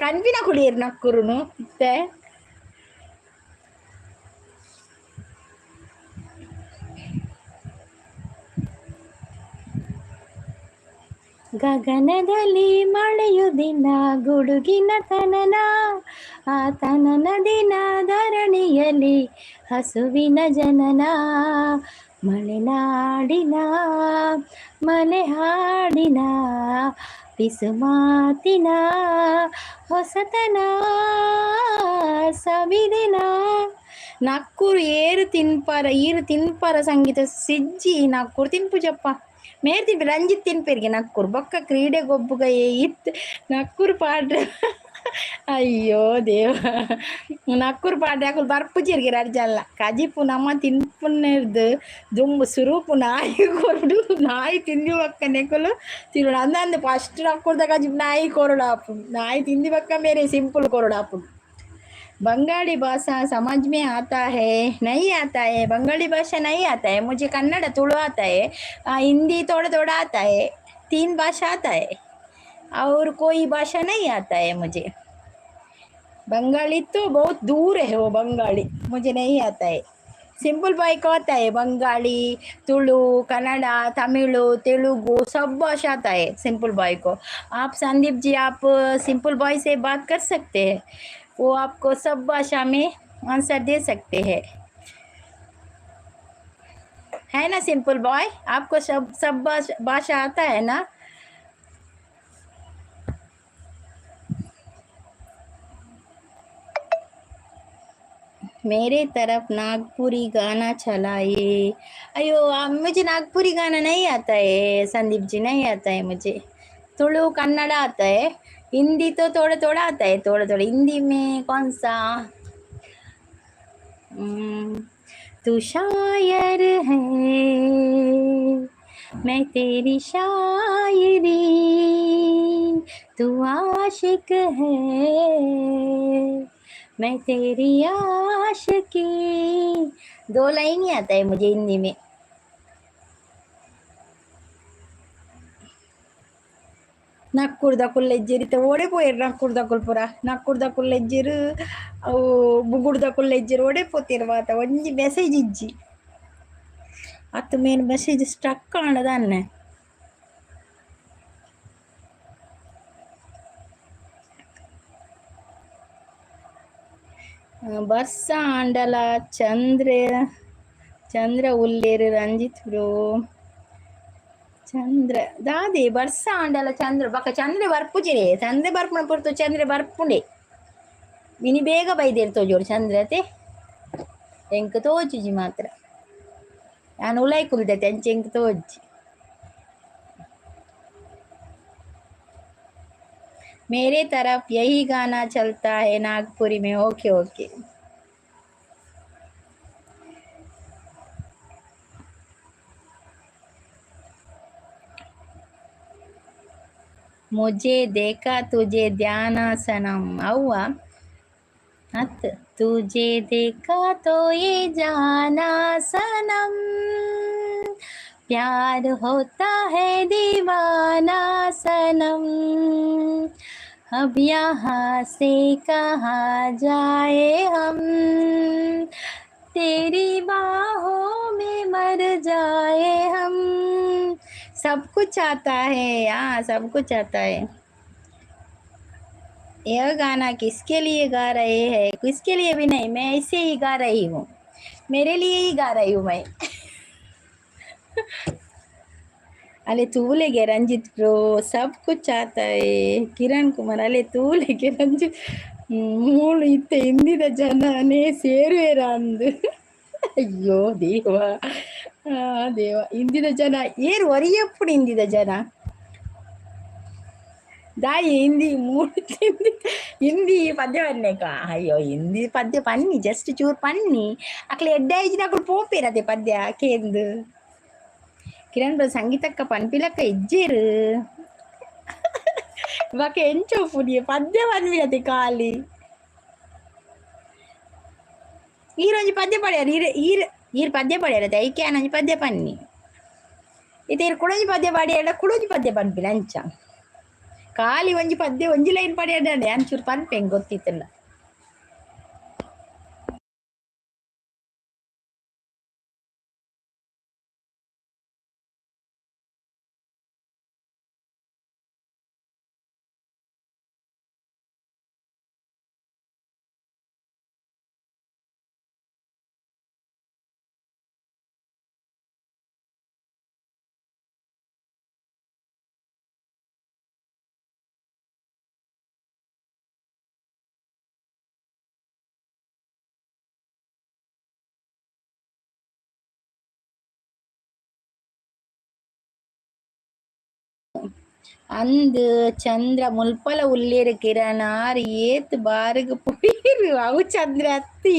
ಕನ್ಪಿನ ಕುಳಿಯರು ನಕ್ಕುರುನು ಇತ್ತೆ. ಗಗನದಲ್ಲಿ ಮಳೆಯು ದಿನ ಗುಡುಗಿನ ತನನ, ಆ ತನನ ದಿನ ಧರಣಿಯಲ್ಲಿ ಹಸುವಿನ ಜನನ. ಮಲೆನಾಡಿನ ಮಲೆಹಾಡಿನ ಪಿಸುಮಾತಿನ ಹೊಸತನ ಸವಿದಿನ. ನಕ್ಕೂರು ಏರು ತಿನ್ಪಾರ, ಈರು ತಿನ್ಪಾರ ಸಂಗೀತ ಸಿಜ್ಜಿ. ನಕ್ಕೂರು ತಿನ್ಪುಜಪ್ಪ ಮೇರ್ ತಿನ್ಪಿ. ರಂಜಿತ್ ತಿನ್ಪೇರಿಗೆ ನಕ್ಕೂರು. ಬೊಕ್ಕ ಕ್ರೀಡೆ ಗೊಬ್ಬುಗ ಇತ್ತು ನಕ್ಕೂರು ಪಾಡ್ರೆ. ಅಯ್ಯೋ ದೇವ, ನಕ್ಕೂರು ಪಾಡ್ರೆ ಅಕುಲು ಬರ್ಪುಜೆರ್ಗೆ ರಡ್ಜಲ್ಲ. ಕಜಿಪು ನಮ್ಮ ತಿನ್ಪುನೆರ್ದು ದುಂಬು ಸುರೂಪು ನಾಯಿ ಕೊರಡು. ನಾಯಿ ತಿಂದಿ ಬಕ್ಕ ನೆಕುಲು ತಿನ್ನೋಡು ಅಂದಂದು. ಫಸ್ಟ್ ನಕ್ಕುರ್ದ ಕಜಿಪು ನಾಯಿ ಕೊರಡು ಆಪುಂಡು. ನಾಯಿ ತಿಂದಿ ಬಕ್ಕ ಮೇರೆ ಸಿಂಪಲ್ ಕೊರಡು ಆಪುಂಡು. बंगाली भाषा समझ में आता है? नहीं आता है, बंगाली भाषा नहीं आता है मुझे. कन्नड़, तुलु आता है, हिंदी थोड़ा थोड़ा आता है. तीन भाषा आता है और कोई भाषा नहीं आता है मुझे. बंगाली तो बहुत दूर है, वो बंगाली मुझे नहीं आता है. सिंपल बॉय को आता है बंगाली, तुलु, कन्नड़ा, तमिल, तेलुगु, सब भाषा आता है सिंपल बॉय को. आप संदीप जी, आप सिंपल बॉय से बात कर सकते हैं, वो आपको सब भाषा में आंसर दे सकते हैं. है ना सिंपल बॉय? आपको सब सब भाषा आता है ना? मेरे तरफ नागपुरी गाना चलाइए। अयो, मुझे नागपुरी गाना नहीं आता है संदीप जी, नहीं आता है मुझे। तुलु कन्नड़ा आता है, हिंदी तो थोड़ा थोड़ा आता है, थोड़ा थोड़ा। हिंदी में कौन सा? तू शायर है, मैं तेरी शायरी, तू आशिक है, मैं तेरी आशिकी। दो लाइन ही आता है मुझे हिंदी में। ನಕ್ಕುರ್ದಕುಲ್ಲೆಜ್ಜೆರ್ ಇತ್ತೆ ಓಡೆ ಪೋಯೆರ್ ನಕ್ಕುರ್ದಕುಲು ಪೂರ? ನಕ್ಕುರ್ದಕುಲ್ಲೆಜ್ಜೆರ್, ಅವು ಬುಗುಡ್ದಕುಲ್ಲೆಜ್ಜೆರ್, ಓಡೆ ಪೋತೆರ್ ಮಾತ? ಒಂಜಿ ಮೆಸೇಜ್ ಇಜ್ಜಿ. ಅತ್ತು ಮೇನ್ ಮೆಸೇಜ್ ಸ್ಟಕ್ ಆಂಡ ದಾನ್ನೆ? ಬರ್ಸ ಆಂಡಲ ಚಂದ್ರೆ ಚಂದ್ರ ಉಲ್ಲೇರು ರಂಜಿತ್ ಬ್ರೋ. ಚಂದ್ರ ದಾದೆ? ಬರ್ಸ ಆಂಡಲ ಚಂದ್ರ ಬೊಕ ಚಂದ್ರೆ ಬರ್ಪುಜಿರೆ. ಚಂದ್ರೆ ಬರ್ಪುನ ಪೊರ್ತು ಚಂದ್ರೆ ಬರ್ಪುಂಡೆ. ಮಿನಿ ಬೇಗ ಬೈದೇರ್ ತೋಜೋಡು ಚಂದ್ರ ಅತೆ. ಎಂಕ್ ತೋಜುಜಿ ಮಾತ್ರ. ಯಾನ್ ಉಲಾಯಿ ಕುಲ್ದೆ ಅಂಚ ಎಂಕ್ ತೋಜಿ. मेरे तरफ यही गाना चलता है नागपुरी में। Okay okay. मुझे देखा तुझे ध्यान सनम अव्वा अत तुझे देखा तो ये जाना सनम, प्यार होता है दीवाना सनम, अब यहाँ से कहाँ जाए हम, तेरी बाहों में मर जाए हम। सब कुछ आता है। हाँ, सब कुछ आता है। यह गाना किसके लिए गा रहे हैं? किसके लिए भी नहीं, मैं ऐसे ही गा रही हूँ, मेरे लिए ही गा रही हूँ मैं। अरे तूलेगे ರಂಜಿತ್ ಬ್ರೋ. सब कुछ आता है ಕಿರಣ್ ಕುಮಾರ್. ಅಲೆ ತೂಲೆಗೆ ರಂಜಿತ್. ಮೂಲು ಇತ್ತೆ ಹಿಂದಿದ ಜನನೇ ಸೇರುವೆರ ಅಂದು. ಅಯ್ಯೋ ದೇವ, ಆ ದೇವ. ಹಿಂದಿನ ಜನ ಏರು ಒರಿಯಪ್ಪುಡು ಹಿಂದಿದ ಜನ ದಾಯಿ ಹಿಂದಿ ಮೂಡು ಹಿಂದಿ ಹಿಂದಿ ಪದ್ಯ ಪನ್ನೇಕ. ಅಯ್ಯೋ, ಹಿಂದಿ ಪದ್ಯ ಪನ್ನಿ, ಜಸ್ಟ್ ಚೂರು ಪನ್ನಿ. ಅಕ್ಲೆ ಎಡ್ಡೆ ಆಯ್ಜಿನ ಅಕುಲು ಪೋಪೇರತೆ ಪದ್ಯ ಕೇಂದು. ಕಿರಣ್ ಬ್ರೋ, ಸಂಗೀತಕ್ಕ ಪನ್ಪಿಲಕ್ಕ ಇಜ್ಜೇರು. ಬೊಕ ಎಂಚ ಉಪ್ಪುನಿ? ಪದ್ಯ ಪನ್ಪಿನತೆ ಖಾಲಿ. ಈರೊಂಜಿ ಪದ್ಯ ಪಡೆಯರ್. ಈರ್ ಈರ್ ಈರ್ ಪದ್ಯ ಪಡೆಯರತೆ. ಐಕೆ ಯಾನೊಂಜಿ ಪದ್ಯ ಪನ್ನಿ. ಇತ್ತೆ ಈರ್ ಕುಡೊಂಜಿ ಪದ್ಯ ಪಾಡಿಯರ್ಡ ಕುಡೊಂಜಿ ಪದ್ಯ ಪನ್ಪಿನ. ಅಂಚ ಖಾಲಿ ಒಂಜಿ ಪದ್ಯ ಒಂಜಿ ಲೈನ್ ಪಡೆಯರ್ಡ ಯಾನ್ ಚೂರು ಪನ್ಪೆ ಎಂಕ್ ಗೊತ್ತಿತ್ತುಂಡ. ಅಂದ್ ಚಂದ್ರ ಮುಲ್ಪಲ ಉಲ್ಲೇರು ಕಿರಣ್. ಆರ್ ಏತ್ ಬಾರಿಗ್ ಪೋಯೆರ್? ಅವು ಚಂದ್ರೆ ಅತ್ತಿ,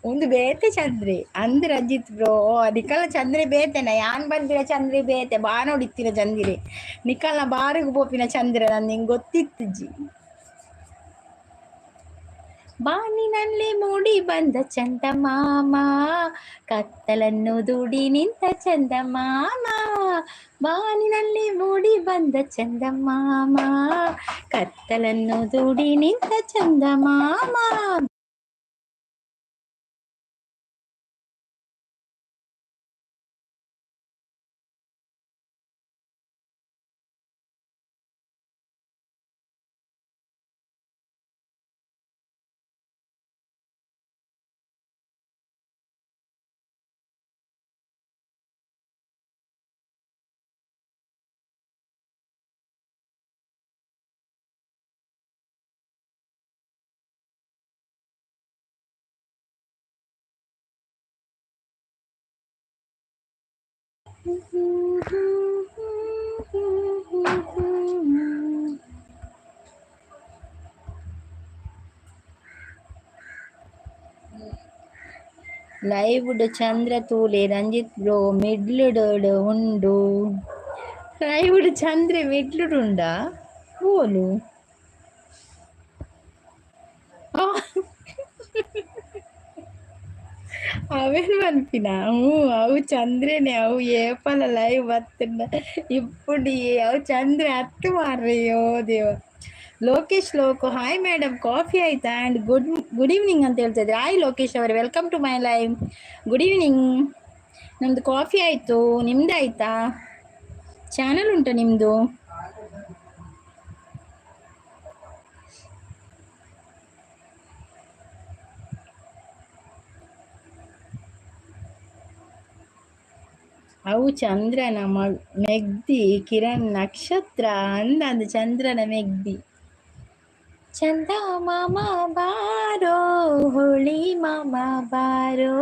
ಉಂದು ಬೇತೆ ಚಂದ್ರೆ. ಅಂದ್ ರಂಜಿತ್ ಬ್ರೋ, ನಿಕಲ್ನ ಚಂದ್ರೆ ಬೇತೆನ? ಯಾನ್ ಪನ್ಪಿನ ಚಂದ್ರೆ ಬೇತೆ. ಬಾನೋಡಿತ್ತಿನ ಚಂದಿರೆ, ನಿಕಲ್ನ ಬಾರಿಗ್ ಪೋಪಿನ ಚಂದ್ರೆ ನಂದು ನಿಂಗೆ ಗೊತ್ತಿತ್ತಿಜಿ. ಬಾನಿನಲ್ಲಿ ಮೂಡಿ ಬಂದ ಚಂದಮಾಮ, ಕತ್ತಲನ್ನು ದೂಡಿ ನಿಂತ ಚಂದಮಾಮ. ಬಾನಿನಲ್ಲಿ ಮೂಡಿ ಬಂದ ಚಂದಮಾಮ, ಕತ್ತಲನ್ನು ದೂಡಿ ನಿಂತ ಚಂದಮಾಮ. Live ಚಂದ್ರ ತೂಲೆ ರಂಜಿತ್ ಬ್ರೋ ಮಿಡ್ಲುಡ್ ಉಂಡು. ಲೈವ್ ಚಂದ್ರೆ ಮಿಡ್ಲುಡ್ ಉಂಡಾ ಓಲು? ಅವೇನು ಪನ್ಪಿನ? ಹ್ಞೂ, ಅವು ಚಂದ್ರನೇ. ಅವು ಏಪಲ ಲೈವ್ ಬತ್ತುಂಡ ಇಪ್ಪುಂಡು. ಅವು ಚಂದ್ರೆ ಅತ್ತು ಮಾರ್ರೆಯೋ ದೇವ. ಲೋಕೇಶ್ ಲೋಕು, ಹಾಯ್ ಮೇಡಮ್, ಕಾಫಿ ಆಯ್ತಾ ಆ್ಯಂಡ್ ಗುಡ್ ಗುಡ್ ಈವ್ನಿಂಗ್ ಅಂತ ಹೇಳ್ತಾ ಇದ್ದಾರೆ. ಹಾಯ್ ಲೋಕೇಶ್ ಅವರೇ, welcome to my live. Good evening. ನಮ್ಮದು ಕಾಫಿ ಆಯಿತು, ನಿಮ್ದು ಆಯಿತಾ? ಚಾನಲ್ ಉಂಟಾ ನಿಮ್ಮದು? ಅವು ಚಂದ್ರನ ಮೆಗ್ದಿ ಕಿರಣ್ ನಕ್ಷತ್ರ ಅಂದಂದು ಚಂದ್ರನ ಮೆಗ್ದಿ. ಚಂದ ಮಾಮ ಬಾರೋ, ಹೋಳಿ ಮಾಮ ಬಾರೋ.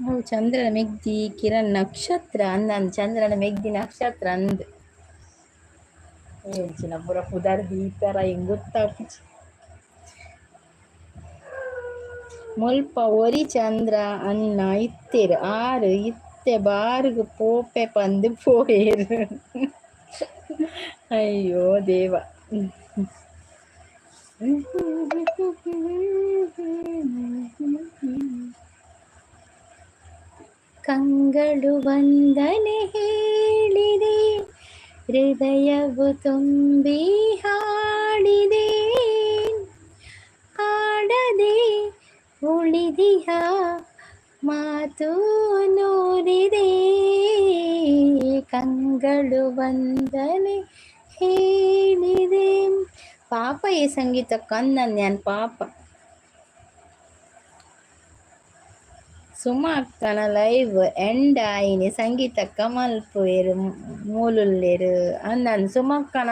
ಅವು ಚಂದ್ರನ ಮೆಗ್ದಿ ಕಿರಣ್ ನಕ್ಷತ್ರ ಅಂದಂದು ಚಂದ್ರನ ಮೆಗ್ದಿ ನಕ್ಷತ್ರ ಅಂದ್. ಎಂಚಿನ ಪೂರ ಪುದರ್ ದೀಪರ ಹೆಂಗ್ ಗೊತ್ತಾಪುಜಿ. ಮುಲ್ಪ ಒರಿ ಚಂದ್ರ ಅಣ್ಣ ಇತ್ತೆರ್, ಆರ್ ಇತ್ತೆ ಬಾರ್ಗ್ ಪೋಪೆ ಪಂದ್ ಪೋಯೆರ್. ಅಯ್ಯೋ ದೇವ. ಕಂಗಳು ವಂದನೆ ಹೇಳಿದೆ, ಹೃದಯವು ತುಂಬಿ ಹಾಡಿದೆ, ಹಾಡದೆ ಉಳಿದಿಹ ಮಾತು ನೂರಿದೆ. ಕಂಗಳು ವಂದನೆ ಹೇಳಿದೆ. ಪಾಪ ಈ ಸಂಗೀತ ಕಂದನ್ ನಾನು ಪಾಪ. ಸುಮಾ ಅಕ್ಕನ ಲೈವ್ ಎಂಡ್ ಆಯಿನಿ ಸಂಗೀತಕ್ಕ ಮಲ್ಪುವೆರ್ ಮೂಲುಲ್ಲೆರ್ ಅಂದನ್. ಸುಮಕ್ಕನ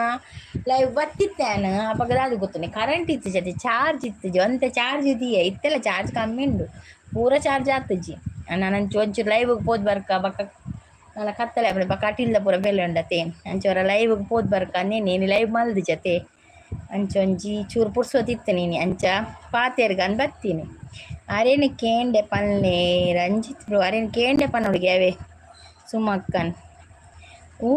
ಲೈವ್ ಬತ್ತಿತ್ತೇನು ಅಪಗ ದಾದ ಗೊತ್ತುಂಡೆ, ಕರೆಂಟ್ ಇತ್ತಿಜಿ, ಚಾರ್ಜ್ ಇತ್ತಿಜಿ, ಒಂತೆ ಚಾರ್ಜ್ ಇದೆಯಾ ಇತ್ತೆಲ್ಲ ಚಾರ್ಜ್ ಕಮ್ಮಿ ಉಂಡು, ಪೂರ ಚಾರ್ಜ್ ಆತುಜಿ. ನಾನು ಅಂಚ ಒಂಚೂರು ಲೈವ್ಗೆ ಪೋದು ಬರ್ಕ ಬೊಕ್ಕ ನನ ಕತ್ತಲೆ ಆಪುಂಡು, ಬೊಕ್ಕ ಕಟಿಲ್ದ ಪೂರ ಬೇಲೆ ಉಂಡತೆ, ಅಂಚ ಒರ ಲೈವ್ಗೆ ಪೋದು ಬರ್ಕ ಅಂದೇನೆ ಲೈವ್ ಮಲ್ದಿಜತೆ. ಅಂಚ ಒಂಜಿ ಚೂರು ಪುರ್ಸೊತ್ತು ನೀನಿ ಅಂಚ ಪಾತೆರ್ಗಂದ್ ಬತ್ತೀನಿ. ಅರೇನು ಕೇಂಡೆ ಪನ್ಲೆ ರಂಜಿತ್ ಬ್ರೋ, ಅರೇನು ಕೇಂಡೆ ಪನ್ನೊಡುಗೆ ಅವೇ ಸುಮಕ್ಕನ್. ಓ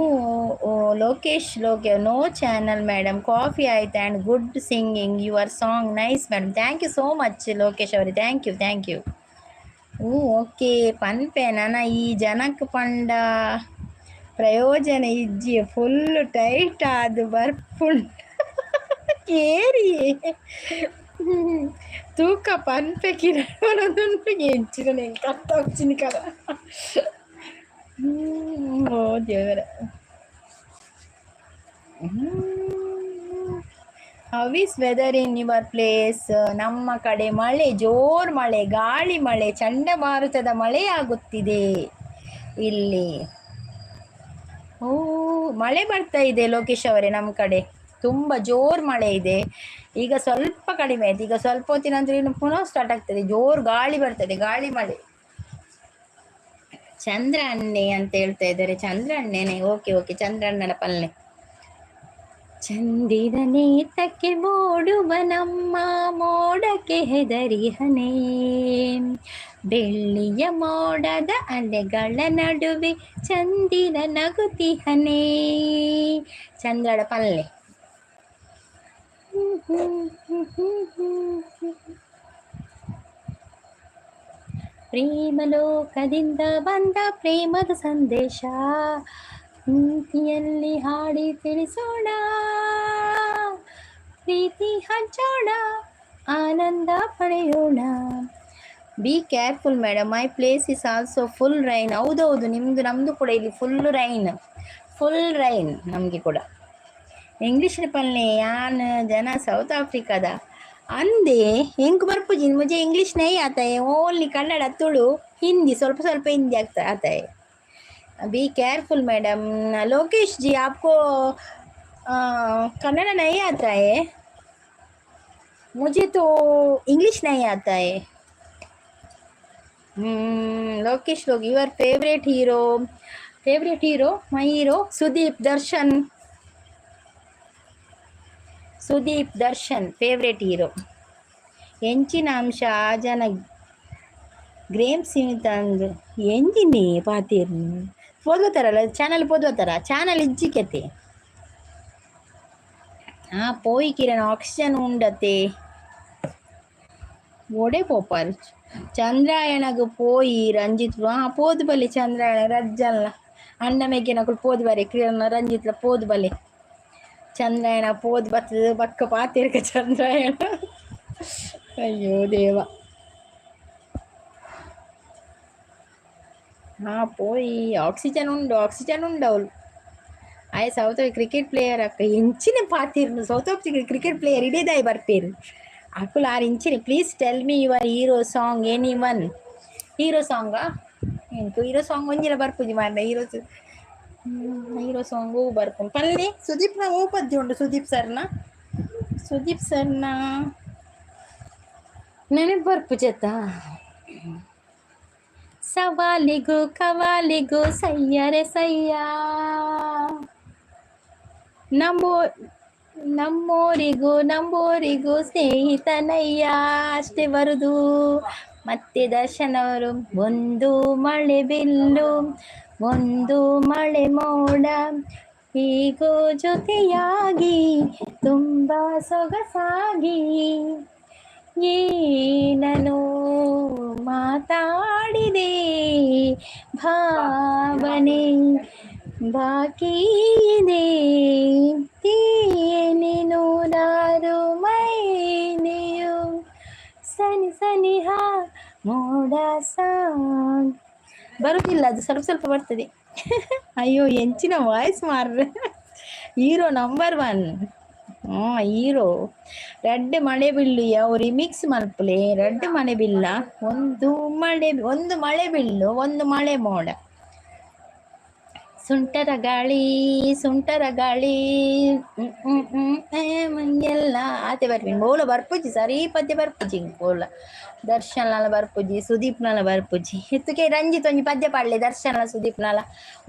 ಓ ಲೋಕೇಶ್ ಲೋಕೆ, no channel madam, coffee ಆಯ್ತಾ and good singing, your song nice madam. Thank you so much Lokesh ಅವರೇ, thank you thank you. Okay ಪನ್ಪೆ ನನ ಈ ಜನಕ್ ಪಂಡ ಪ್ರಯೋಜನ ಇಜ್ಜಿ, ಫುಲ್ ಟೈಟ್ ಆದ್ ಬರ್ಪುಂಡು ಏರಿಯೇ ತೂಕ ಪನ್ಪೆ ಕಿರಣ್ ಎಂಚಿನ ಎಂಕ್ ಅರ್ಥ ಆಪುಜಿನಿ ಕದ. ಓ ದೇವರೇ. How is weather in your place? ನಮ್ಮ ಕಡೆ ಮಳೆ, ಜೋರು ಮಳೆ, ಗಾಳಿ ಮಳೆ, ಚಂಡಮಾರುತದ ಮಳೆಯಾಗುತ್ತಿದೆ ಇಲ್ಲಿ. ಓ ಮಳೆ ಬರ್ತಾ ಇದೆ ಲೋಕೇಶ್ ಅವರೇ, ನಮ್ಮ ಕಡೆ ತುಂಬ ಜೋರು ಮಳೆ ಇದೆ. ಈಗ ಸ್ವಲ್ಪ ಕಡಿಮೆ ಆಯ್ತು, ಈಗ ಸ್ವಲ್ಪ ಹೊತ್ತಿನ ನಂತರ ಇನ್ನು ಪುನಃ ಸ್ಟಾರ್ಟ್ ಆಗ್ತದೆ. ಜೋರು ಗಾಳಿ ಬರ್ತದೆ, ಗಾಳಿ ಮಳೆ. ಚಂದ್ರ ಅಣ್ಣೆ ಅಂತ ಹೇಳ್ತಾ ಇದ್ದಾರೆ, ಚಂದ್ರ ಅಣ್ಣೇನೆ? ಓಕೆ ಓಕೆ, ಚಂದ್ರಣ್ಣನ ಪಲ್ಲೆ. ಚಂದಿರನೇತಕ್ಕೆ ಮೋಡುವ ನಮ್ಮ ಮೋಡಕ್ಕೆ ಹೆದರಿಹನೇ, ಬೆಳ್ಳಿಯ ಮೋಡದ ಅಲೆಗಳ ನಡುವೆ ಚಂದಿರ ನಗುತಿಹನೇ. ಚಂದ್ರಡ ಪಲ್ಲೆ. ಪ್ರೇಮಲೋಕದಿಂದ ಬಂದ ಪ್ರೇಮದ ಸಂದೇಶ ನೀತಿಯಲ್ಲಿ ಹಾಡಿ ತಿಳಿಸೋಣ, ಪ್ರೀತಿ ಹಂಚೋಣ, ಆನಂದ ಪಡೆಯೋಣ. Be careful madam, my place is also full rain. ಹೌದೌದು, ನಿಮ್ಮದು ನಮ್ಮದು ಕೂಡ ಇಲ್ಲಿ ಫುಲ್ ರೈನ್, ಫುಲ್ ರೈನ್ ನಮಗೆ ಕೂಡ. ಇಂಗ್ಲೀಷ್ ಪಲ್ಲೆ ಯಾನ್ ಜನ ಸೌತ್ ಆಫ್ರಿಕಾದ ಅಂದೆ ಎಂಕ್ ಬರ್ಪುಜಿ, ಮುಜೆ ಇಂಗ್ಲೀಷ್ ನೈ ಆತ, ಓನ್ಲಿ ಕನ್ನಡ, ತುಳು, ಹಿಂದಿ, ಸ್ವಲ್ಪ ಸ್ವಲ್ಪ ಹಿಂದಿ ಆಗ್ತಾ ಆತ. Be careful madam. Lokesh ji, आपको कन्नड़ नहीं आता है? मुझे तो इंग्लिश नहीं आता है. Lokesh Log, your favourite hero? Favourite hero, my hero Sudeep Darshan. Sudeep Darshan favourite hero. ಎಂಚಿನ ಅಂಶ ಆ ಜನ ಗ್ರೇಮ್ ಸೀಮಿತ ಅಂದ್ ಎಂಜಿನಿ ಪಾತೀರ್ ಪೋದ್ವತಾರಲ್ಲ ಚಾನಲ್ ಪೋದ್ವತಾರ ಚಾನಲ್ ಇಜ್ಜಿಕೆತೆ. ಹಾಂ ಪೋಯಿ ಕಿರಣ್, ಆಕ್ಸಿಜನ್ ಉಂಡತೆ. ಓಡೆ ಪೋಪಾರ್ ಚಂದ್ರಾಯಣಗ್ ಪೋಯಿ ರಂಜಿತ್. ಹಾಂ ಪೋದು ಬಲೆ ಚಂದ್ರಾಯಣ ರಜ್ಜಲ್ಲ ಅಣ್ಣ ಮೆಗ್ಗೆನಕುಲು ಪೋದು ಬರೆ. ಕಿರಣ್ ರಂಜಿತ್ಲ ಪೋದು ಬಲೆ. ಚಂದ್ರಾಯಣ ಪೋದು ಬತ್ತದ ಬಕ್ಕ ಪಾತಿರ್ಕ ಚಂದ್ರಾಯಣ. ಅಯ್ಯೋ ದೇವ. ಹಾಂ ಪೋಯಿ ಆಕ್ಸಿಜನ್ ಉಂಡು, ಆಕ್ಸಿಜನ್ ಉಂಡು ಅವಳು. ಆಯ್ ಸೌತ್ ಕ್ರಿಕೆಟ್ ಪ್ಲೇಯರ್ ಅಕ್ಕ. ಎಂಚಿನ ಪಾತಿರ್ನು ಸೌತ್ ಆಫ್ರಿಕಾ ಕ್ರಿಕೆಟ್ ಪ್ಲೇಯರ್ ಇಡೇದಾಯ್ ಬರ್ಪೇರು ಅಕುಲು ಆರ್ ಇಂಚಿನ. Please tell me your hero song, any one hero Sanga? ಎಂಕು ಹೀರೋ ಸಾಂಗ್ ಒಂಜಿನ ಬರ್ಪುಜಿ ಮಾರ್ನ. ಹೀರೋ ಹೀರೋ ಸಾಂಗು ಬರ್ಪುಂಡು ಪಲ್ಲೆ. ಸುದೀಪ್ನ ಓ ಪದ್ಯ ಉಂಡು ಸುದೀಪ್ ಸರ್ನ? ಸುದೀಪ್ ಸರ್ನ ನೆನಪು ಬರ್ಪುಜತ್ತ. ಸವಾಲಿಗೂ ಕವಾಲಿಗೂ ಸಯ್ಯರೆ ಸಯ್ಯ, ನಮ್ಮೋ ನಮ್ಮೋರಿಗೂ ನಂಬೋರಿಗೂ ಸ್ನೇಹಿತನಯ್ಯ. ಅಷ್ಟೇ ಬರುದು. ಮತ್ತೆ ದರ್ಶನ್ ಅವರು ಒಂದು ಮಳೆ ಬಿಲ್ಲು ಒಂದು ಮಳೆ ಮೋಡ ಹೀಗೋ ಜೊತೆಯಾಗಿ ತುಂಬ ಸೊಗಸಾಗಿ ಏನನು ಮಾತಾಡಿದೆ, ಭಾವನೆ ಬಾಕಿ ಇದೆ. ತೇನೆ ನೂರಾರು ಮೈನೆಯು ಸನಿ ಸನಿಹ ಮೋಡ ಸಾಂಗ್ ಬರುದಿಲ್ಲ ಅದು, ಸ್ವಲ್ಪ ಸ್ವಲ್ಪ ಬರ್ತದೆ. ಅಯ್ಯೋ, ಎಂಚಿನ ವಾಯ್ಸ್ ಮಾರ್ರೆ. ಹೀರೋ ನಂಬರ್ ಒನ್ ಹ್ಞೂ ಹೀರೋ ರಡ್ಡ್ ಮಳೆ ಬಿಲ್ಲು ಯಾವ ರಿಮಿಕ್ಸ್ ಮಲ್ಪಲೆ. ರಡ್ಡ್ ಮಳೆ ಬಿಲ್ಲ, ಒಂದು ಮಳೆ, ಒಂದು ಮಳೆ ಬಿಲ್ಲು ಒಂದು ಮಳೆ ಮೋಡ. ಸುಂಟರ ಗಾಳಿ ಸುಂಟರ ಗಾಳಿ ಎಲ್ಲ ಆತೆ ಬರ್ಪಿನಿ. ಬೋಲ ಬರ್ಪುಜಿ, ಸರಿ ಪದ್ಯ ಬರ್ಪುಜಿ. ಬೋಲ ದರ್ಶನ್ಲ ಬರ್ಪುಜಿ, ಸುದೀಪ್ನಲ ಬರ್ಪುಜಿ. ಎತ್ತುಕೆ ರಂಜಿತ್ ಒಂಜಿ ಪದ್ಯ ಪಾಡ್ಲೆ. ದರ್ಶನ್ಲ ಸುದೀಪ್ನಲ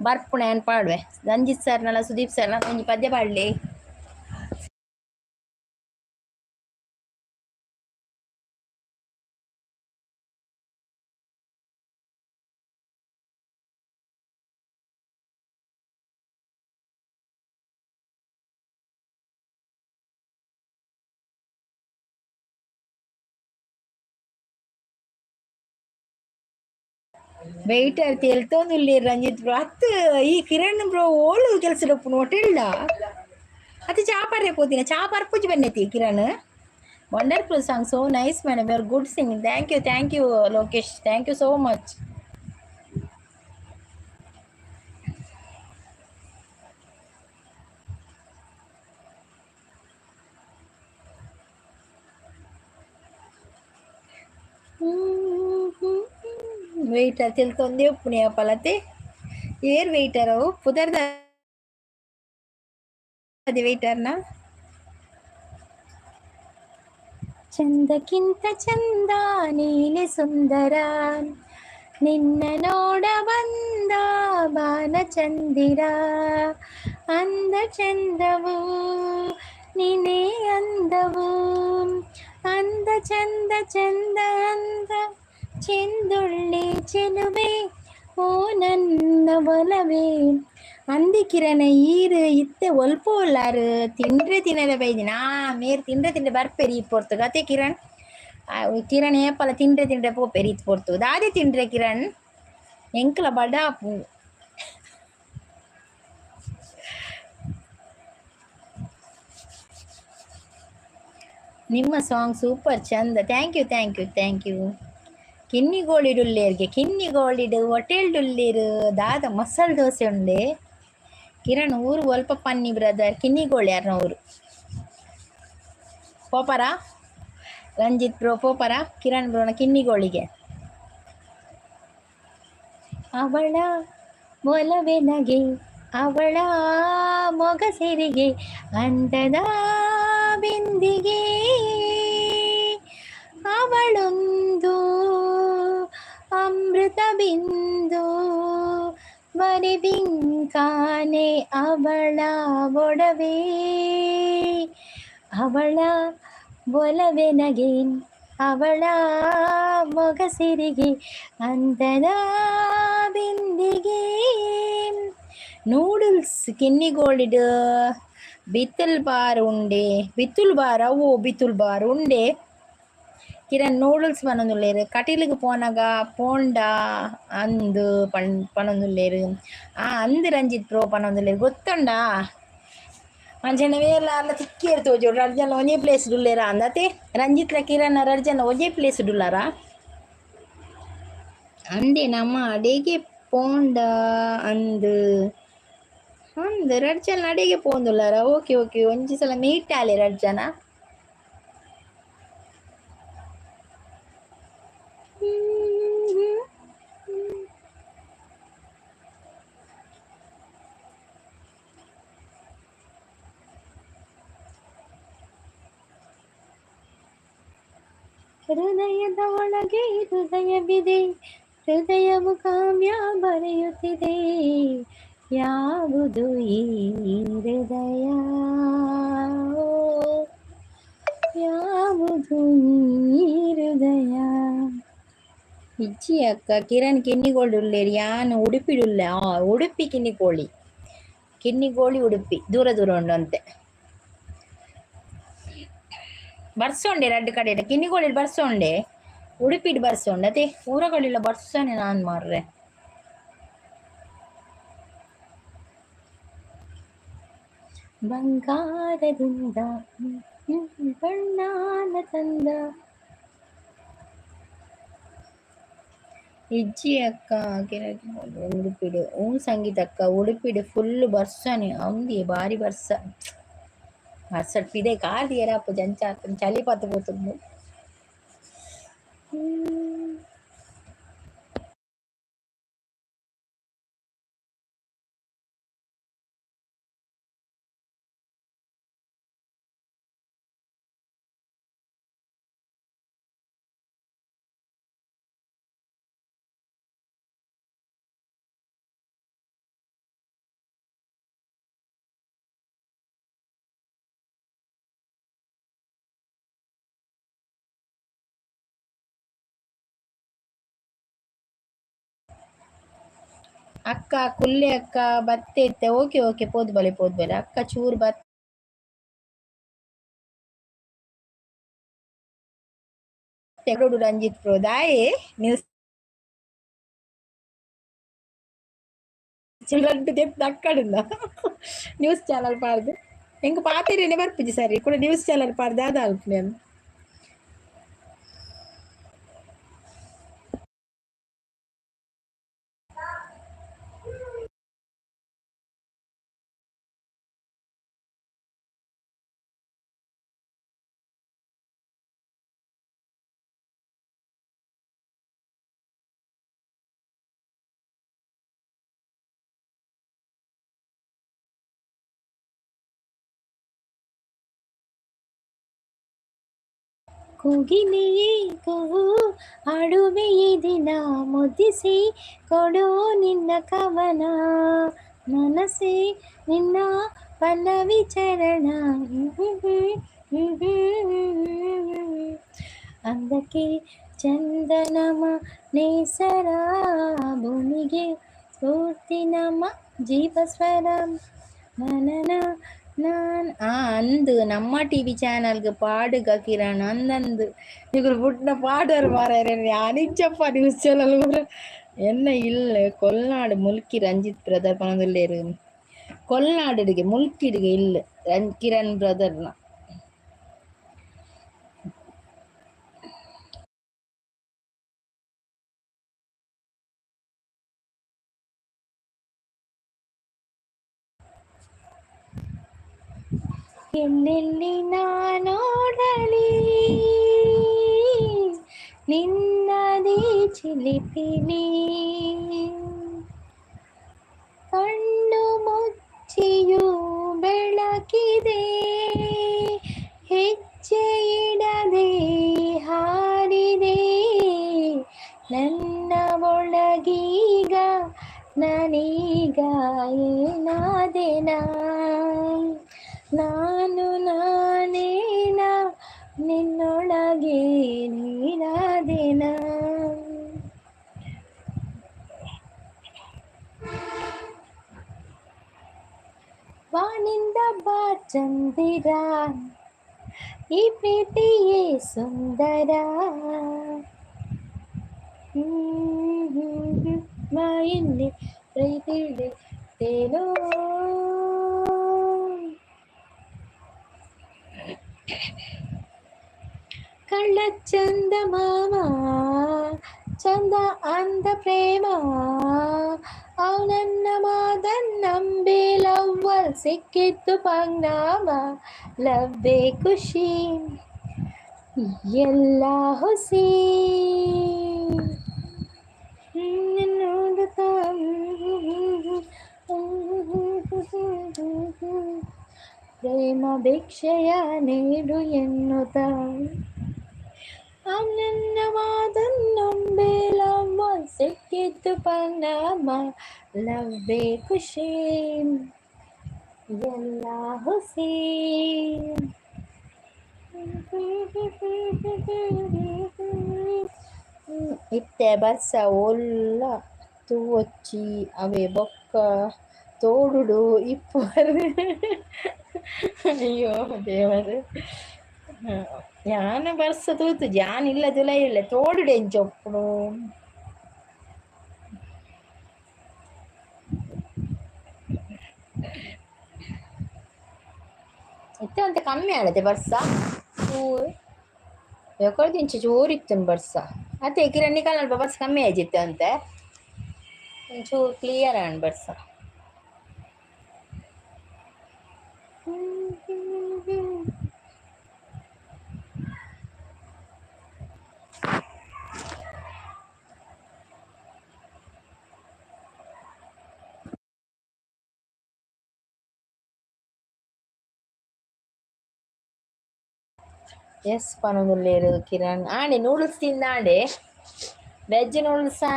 ಬರ್ಪುಣೆ ಅನ್ ಪಾಡುವೆ. ರಂಜಿತ್ ಸರ್ನಲ ಸುದೀಪ್ ಸರ್ನ ಒಂಜಿ ಪದ್ಯ ಪಾಡ್ಲೆ. ವೆಯ್ಟರ್ ತೆಲ್ತೊಂದುಲ್ಲೆರ್ ರಂಜಿತ್ ಬ್ರೋ. ಅತ್ತ್ ಈ ಕಿರಣ್ ಬ್ರೋ ಓಲು ಕೆಲಸ ಉಪ್ಪುನು ಹೋಟೆಲ್ಡ ಅತ್ತೆ ಚಾ ಪರ್ರೆ ಪೋತಿನ? ಚಾ ಪರ್ಪುಜಿ ಬನ್ನೆತಿ Kiran. Wonderful song, so nice madam, you are good singing. Thank you, thank you Lokesh, thank you so much. Waiter ತೆಲ್ತೊಂದೇ ಉಪ್ಪುನಿ ಅಪಲತೆ. ಏರ್ ವೆಯ್ಟರ್ ಅವು ಪುದರ್ದ ವೆಯ್ಟರ್ನ. ಚಂದಕ್ಕಿಂತ ಚಂದ ನೀನೆ ಸುಂದರ, ನಿನ್ನ ನೋಡ ಬಂದ ಬಾನ ಚಂದಿರ, ಅಂದ ಚಂದವು ನೀನೇ ಅಂದವು, ಅಂದ ಚಂದ ಚಂದ ಅಂದ ಚೆಂದುಳ್ಳಿ ಚೆಲುವೆ ಓ ನನ್ನ ಒಲವೇ. ಅಂದಿ ಕಿರಣ ಈರು ಇತ್ತೆ ಒಲ್ಪ ಉಲ್ಲಾರು ತಿಂಡ್ರೆ ತಿನ್ನರೆ ಬೈದಿನ. ಮೇರ್ ತಿಂಡ್ರೆ ತಿಂಡ್ರೆ ಬರ್ಪೇರಿ ಈ ಪೊರ್ತು ಗತೆ ಕಿರಣ್. ಕಿರಣ್ ಏಪಲ ತಿಂಡ್ರೆ ತಿಂಡ್ರೆ ಪೋಪೇರಿ ಇತ್ತು ಪೊರ್ತು. ದಾದೆ ತಿಂಡ್ರೆ ಕಿರಣ್? ಎಂಕ್ಲ ಬಡಾಪು. ನಿಮ್ಮ ಸಾಂಗ್ ಸೂಪರ್ ಚಂದ. Thank you, thank you, thank you. ಕಿನ್ನಿಗೋಳಿಡುಲ್ಲೇರ್ಗೆ ಕಿನ್ನಿಗೋಳಿಡು ಹೋಟೆಲ್ಡುಲ್ಲೇರು ದಾದ ಮಸಾಲೆ ದೋಸೆ ಉಂಡೆ. ಕಿರಣ್ ಊರು ಒಲ್ಪ ಪನ್ನಿ ಬ್ರದರ್. ಕಿನ್ನಿಗೋಳಿ ಯಾರನ ಊರು. ಪೋಪರ ರಂಜಿತ್ ಬ್ರೋ, ಪೋಪರ ಕಿರಣ್ ಬ್ರೋನ ಕಿನ್ನಿಗೋಳಿಗೆ? ಅವಳ ಒಲವೆನಗೆ ಅವಳ ಮೊಗಸೆರಿಗೆ ಅಂದದ ಬಿಂದಿಗೆ, ಅವಳೊಂದು ಅಮೃತ ಬಿಂದು ಬರಿ ಬಿಂಕಾನೆ ಅವಳ ಒಡವೆ ಅವಳ ಒಲವೆ ನಗೆ ಅವಳ ಮೊಗಸಿರಿಗೆ ಅಂತದ ಬಿಂದಿಗೆ. ನೂಡಲ್ಸ್ ಕಿನ್ನಿಗೋಳಿಡ್ ಬಿತ್ತಲ್ ಬಾರ್ ಉಂಡೆ ಬಿತ್ತುಲ್ ಬಾರ್ ಅವು ಬಿತ್ತುಲ್ ಬಾರ್ ಉಂಡೆ. ಕಿರಣ್ ನೂಡಲ್ಸ್ ಪನೊಂದುಲ್ಲೆರ್ ಕಟೀಲಿಗೆ ಪೋನಗ ಪೋಂಡ ಅಂದ್ ಪನೊಂದುಲ್ಲೆರ್. ಆ ಅಂದ್ ರಂಜಿತ್ ಪ್ರೋ ಪನೊಂದುಲ್ಲೆರ್ ಗೊತ್ತುಂಡಾ? ಅಂಚನೆ ವೇರ್ಲ ಅರ್ಲ ತಿಕ್ಕಿಯೆರ್ ತೋಜೋಡು ರಡ್ಡ್ ಜನ ಒಂಜೇ ಪ್ಲೇಸ್ ಡುಲ್ಲೆರಾ ಅಂದತೆ ರಂಜಿತ್ಲ ಕಿರಣ್ ರಡ್ಡ್ ಜನ ಒಂಜೇ ಪ್ಲೇಸ್ ಡುಲ್ಲಾರಾ? ಅಂದೆ ನಮ್ಮ ಅಡೆಗೆ ಪೋಂಡ ಅಂದ್ ಅಂದ್ ರಡ್ಡ್ ಜನ ಅಡೆಗೆ ಪೋಂದುಲ್ಲಾರ? ಓಕೆ ಓಕೆ ಒಂಜಿ ಸಲ ಮೀಟ್ ಆಲೆ ರಡ್ಡ್ ಜನ. ಹೃದಯದ ಒಳಗೆ ಹೃದಯವಿದೆ, ಹೃದಯವು ಕಾವ್ಯ ಬರೆಯುತ್ತಿದೆ, ಯಾವುದು ಈ ಹೃದಯ, ಯಾವುದು ಈ ಹೃದಯ. ಇಜ್ಜಿ ಅಕ್ಕ ಕಿರಣ್ ಕಿನ್ನಿಗೋಳಿ ಉಲ್ಲೇರ್ ಯಾನ್ ಉಡುಪಿಡುಲ್ಲೆ. ಉಡುಪಿ ಕಿನ್ನಿಗೋಳಿ, ಕಿನ್ನಿಗೋಳಿ ಉಡುಪಿ ದೂರ ದೂರ ಉಂಡು ಅಂತೆ. ಬರ್ಸೊಂಡೆ ರಡ್ಡ್ ಕಡೆ ಕಿನ್ನಿಗೋಳಿ ಬರ್ಸೊಂಡೆ ಉಡುಪಿಡ್ ಬರ್ಸೊಂಡೆ ಅದೇ ಊರಗಳಿಲ್ಲ ಬರ್ಸನೆ ನಾನು ಮಾರ್ರೆ. ಬಂಗಾರದಿಂದ ಬಣ್ಣಾನ ತಂದ. ಇಜ್ಜಿ ಅಕ್ಕ ಉಡುಪಿಡು. ಹ್ಞೂ ಸಂಗೀತ ಅಕ್ಕ ಉಡುಪಿಡು ಫುಲ್ ಬರ್ಸನೆ ಅಂದಿ ಭಾರಿ ಬರ್ಸ ಬರ್ಸಡ್ ಪಿದೆ ಕಾರ್ ದಿಯರ ಅಪ್ಪು ಜಂಚ ಚಳಿ ಪತ್ತು ಪೋತುಂಡು. ಅಕ್ಕ ಕುಲ್ಲೆ ಅಕ್ಕ ಬತ್ತೆ ಇತ್ತೆ. ಓಕೆ ಓಕೆ ಪೋದು ಬಲೆ ಪೋದು ಬಲೆ ಅಕ್ಕ ಚೂರು ಬತ್ತೆ ರಂಜಿತ್ ಪ್ರೋ ದಾಯೆ ನ್ಯೂಸ್ ರಡ್ಡು ದೆಪ್ಪ ಅಕ್ಕಡುಂದ ನ್ಯೂಸ್ ಚಾನಲ್ ಪಾಡ್ದು ಎಂಕ್ ಪಾತೆರೇನೆ ಬರ್ಪುಜಿ ಸರಿ ಕೂಡ ನ್ಯೂಸ್ ಚಾನಲ್ ಪಾಡ್ದು ದಾದ ಅಲ್ಪುನೆ. ಕೋಗಿಲೆಯೇ ಕೂಗು ಹಾಡುವೆ ಈ ದಿನ ಮುದ್ದಿಸಿ ಕೊಡು ನಿನ್ನ ಕವನ ಮನಸ್ಸೇ ನಿನ್ನ ಪಲ್ಲವಿ ಚರಣ ಅಂದಕ್ಕೆ ಚಂದನಮ ನೇಸರ ಭೂಮಿಗೆ ಸ್ಫೂರ್ತಿ ನಮ್ಮ ಜೀವಸ್ವರ ನನನ ನಾನ್ ಅಂದು ನಮ್ಮ ಟಿವಿ ಚಾನಲ್ಗೆ ಪಾಡುಗ ಕಿರಣ್ ಅಂದಂದು ನಿಗುಲು ಪುಟ್ನ ಪಾಡರ್ ಮಾರಾಯರೆ ಯಾನಿಜ್ಜಪ್ಪ ನ್ಯೂಸ್ ಚಾನಲ್ என்ன ಇಲ್ಲ ಕೊಲ್ನಾಡು ಮುಲ್ಕಿ ರಂಜಿತ್ ಬ್ರದರ್ ಪನೊಂದುಲ್ಲೆರ್ ಕೊಲ್ನಾಡಿಗೆ ಮುಲ್ಕಿಡಿಗೆ ಇಲ್ಲ ಕಿರಣ್ ಬ್ರದರ್ನ. ಎಲ್ಲೆಲ್ಲಿ ನಾ ನೋಡಲಿ ನಿನ್ನದೇ ಚಿಲಿಪಿಲಿ ಕಣ್ಣು ಮುಚ್ಚಿಯೂ ಬೆಳಕಿದೆ ಹೆಜ್ಜೆ ಇಡದೆ ಹಾರಿದೆ ನನ್ನ ಒಳಗೆ. ಏನಾದೆನಾ ನಾನು ನಾನೇನ ನಿನ್ನೊಳಗೆ ನೀನಾದೆನಾ. ವಾನಿಂದ ಬಾ ಚಂದಿರ, ಈ ಪ್ರೀತಿಯೇ ಸುಂದರ. ಬಾಯಲ್ಲಿ ಪ್ರೀತಿ ತೇಲೋ. ಕಳ್ಳ ಚಂದ ಮಾಮ ಚಂದ ಅಂದ ಪ್ರೇಮ, ಅವನನ್ನ ಮಾದನ್ನಂಬಿ ಲವ್ವಲ್ ಸಿಕ್ಕಿತ್ತು ಪಂಗ್ನಾಮ. ಲವ್ವೇ ಖುಷಿ ಎಲ್ಲ ಹುಸಿ ನೋಡುತ್ತಾ. ಪ್ರೇಮ ಭಿಕ್ಷೆಯ ನೀಡು ಎನ್ನುತ್ತ ನನ್ನ ಮಾತನ್ನೊಂಬೆ ಲವ್ವ ಸಿಕ್ಕಿತ್ತು ಪಂಗನಾಮ. ಲವ್ವೇ ಖುಷಿ ಎಲ್ಲ ಹುಸಿ. ಇತ್ತೆ ಬರ್ಸ ಒಲ್ಲ ತೂವೊಚ್ಚಿ ಅವೆ ಬೊಕ್ಕ ತೋಡುಡು ಇಪ್ಪುವರ್. ಅಯ್ಯೋ ದೇವರೇ, ಯಾನ್ ಬರ್ಸ ತೂತುಜಿ, ಯಾನ್ ಇಲ್ಲ ತುಲೈ ಇಲ್ಲ ತೋಡುಡು ಎಂಚ ಉಪ್ಪುನು. ಇತ್ತೆ ಒಂತೆ ಕಮ್ಮಿ ಆಂಡತೆ ಬರ್ಸ. ಎಕಡ್ದಿಂಚ ಜೋರು ಇತ್ತುಂಡು ಬರ್ಸ. ಅತ್ತೆ ಕಿರಣ್ ನಿಕಲ್ನ ಅಲ್ಪ ಬರ್ಸ ಕಮ್ಮಿ ಆಯ್ಜಿತ್ತೆ ಒಂತೆ ಒಂಚೂರು ಕ್ಲಿಯರ್ ಆಂಡ್ ಬರ್ಸ. ಎಸ್ ಪನೊಂದುಲ್ಲೆರ್ ಕಿರಣ್. ಆಂಡೆ ನೂಡಲ್ಸ್ ತಿಂದಾಂಡೆ. ವೆಜ್ ನೂಡಲ್ಸಾ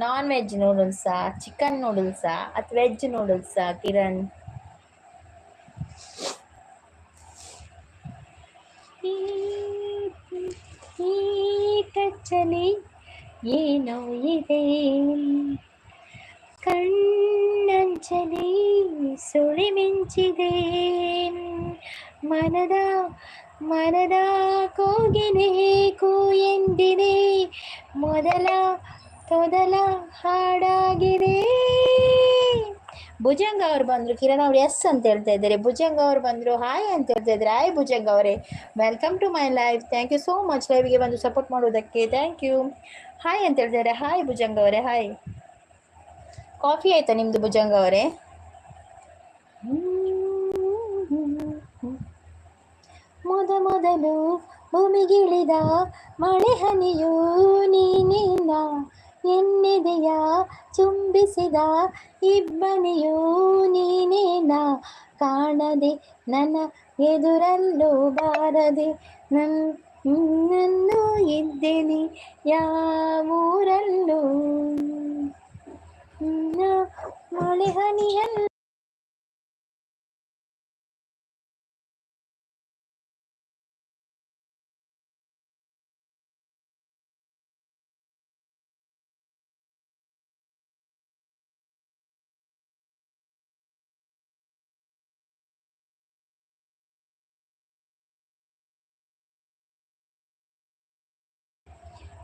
ನಾನ್ ವೆಜ್ ನೂಡಲ್ಸಾ ಚಿಕನ್ ನೂಡಲ್ಸಾ ಅತ್ ವೆಜ್ ನೂಡಲ್ಸಾ ಕಿರಣ್? ಈ ಟಚ್ಚಲಿ ಏನೋ ಇದೆ, ಕಣ್ಣಂಚಲಿ ಸುಳಿ ಮಿಂಚಿದೆ. ಮನದ ಮನದ ಕೋಗಿಲೆ ಕೂಯೆಂದಿದೆ, ಮೊದಲ ತೊದಲ ಹಾಡಾಗಿದೆ. ಭುಜಂಗ ಅವರು ಬಂದರು. ಕಿರಣ್ ಅವರು ಎಸ್ ಅಂತ ಹೇಳ್ತಾ ಇದ್ದಾರೆ. ಭುಜಂಗ ಅವರು ಬಂದರು, ಹಾಯ್ ಅಂತ ಹೇಳ್ತಾ ಇದ್ದಾರೆ. ಹಾಯ್ ಭುಜಂಗ ಅವರೇ, welcome to my live. Thank you so much ಲೈವ್ಗೆ ಬಂದು ಸಪೋರ್ಟ್ ಮಾಡೋದಕ್ಕೆ. Thank you. Hi ಅಂತ ಹೇಳ್ತಿದ್ದಾರೆ. ಹಾಯ್ ಭುಜಂಗ ಅವರೇ, ಹಾಯ್. ಕಾಫಿ ಆಯ್ತಾ ನಿಮ್ಮದು ಭುಜಂಗ ಅವರೇ? ಮೊದಲು ಭೂಮಿಗಿಳಿದ ಮಳೆ ಹನಿಯು ನೀನೇನ, ಎನ್ನೆದೆಯ ಚುಂಬಿಸಿದ ಇಬ್ಬನಿಯು ನೀನೇನ. ಕಾಣದೆ ನನ್ನ ಎದುರಲ್ಲೂ ಬಾರದೆ ನನ್ನನ್ನು ಇದ್ದೇನೆ ಯಾವೂರಲ್ಲೂ. ಮಳೆ ಹನಿಯಲ್ಲ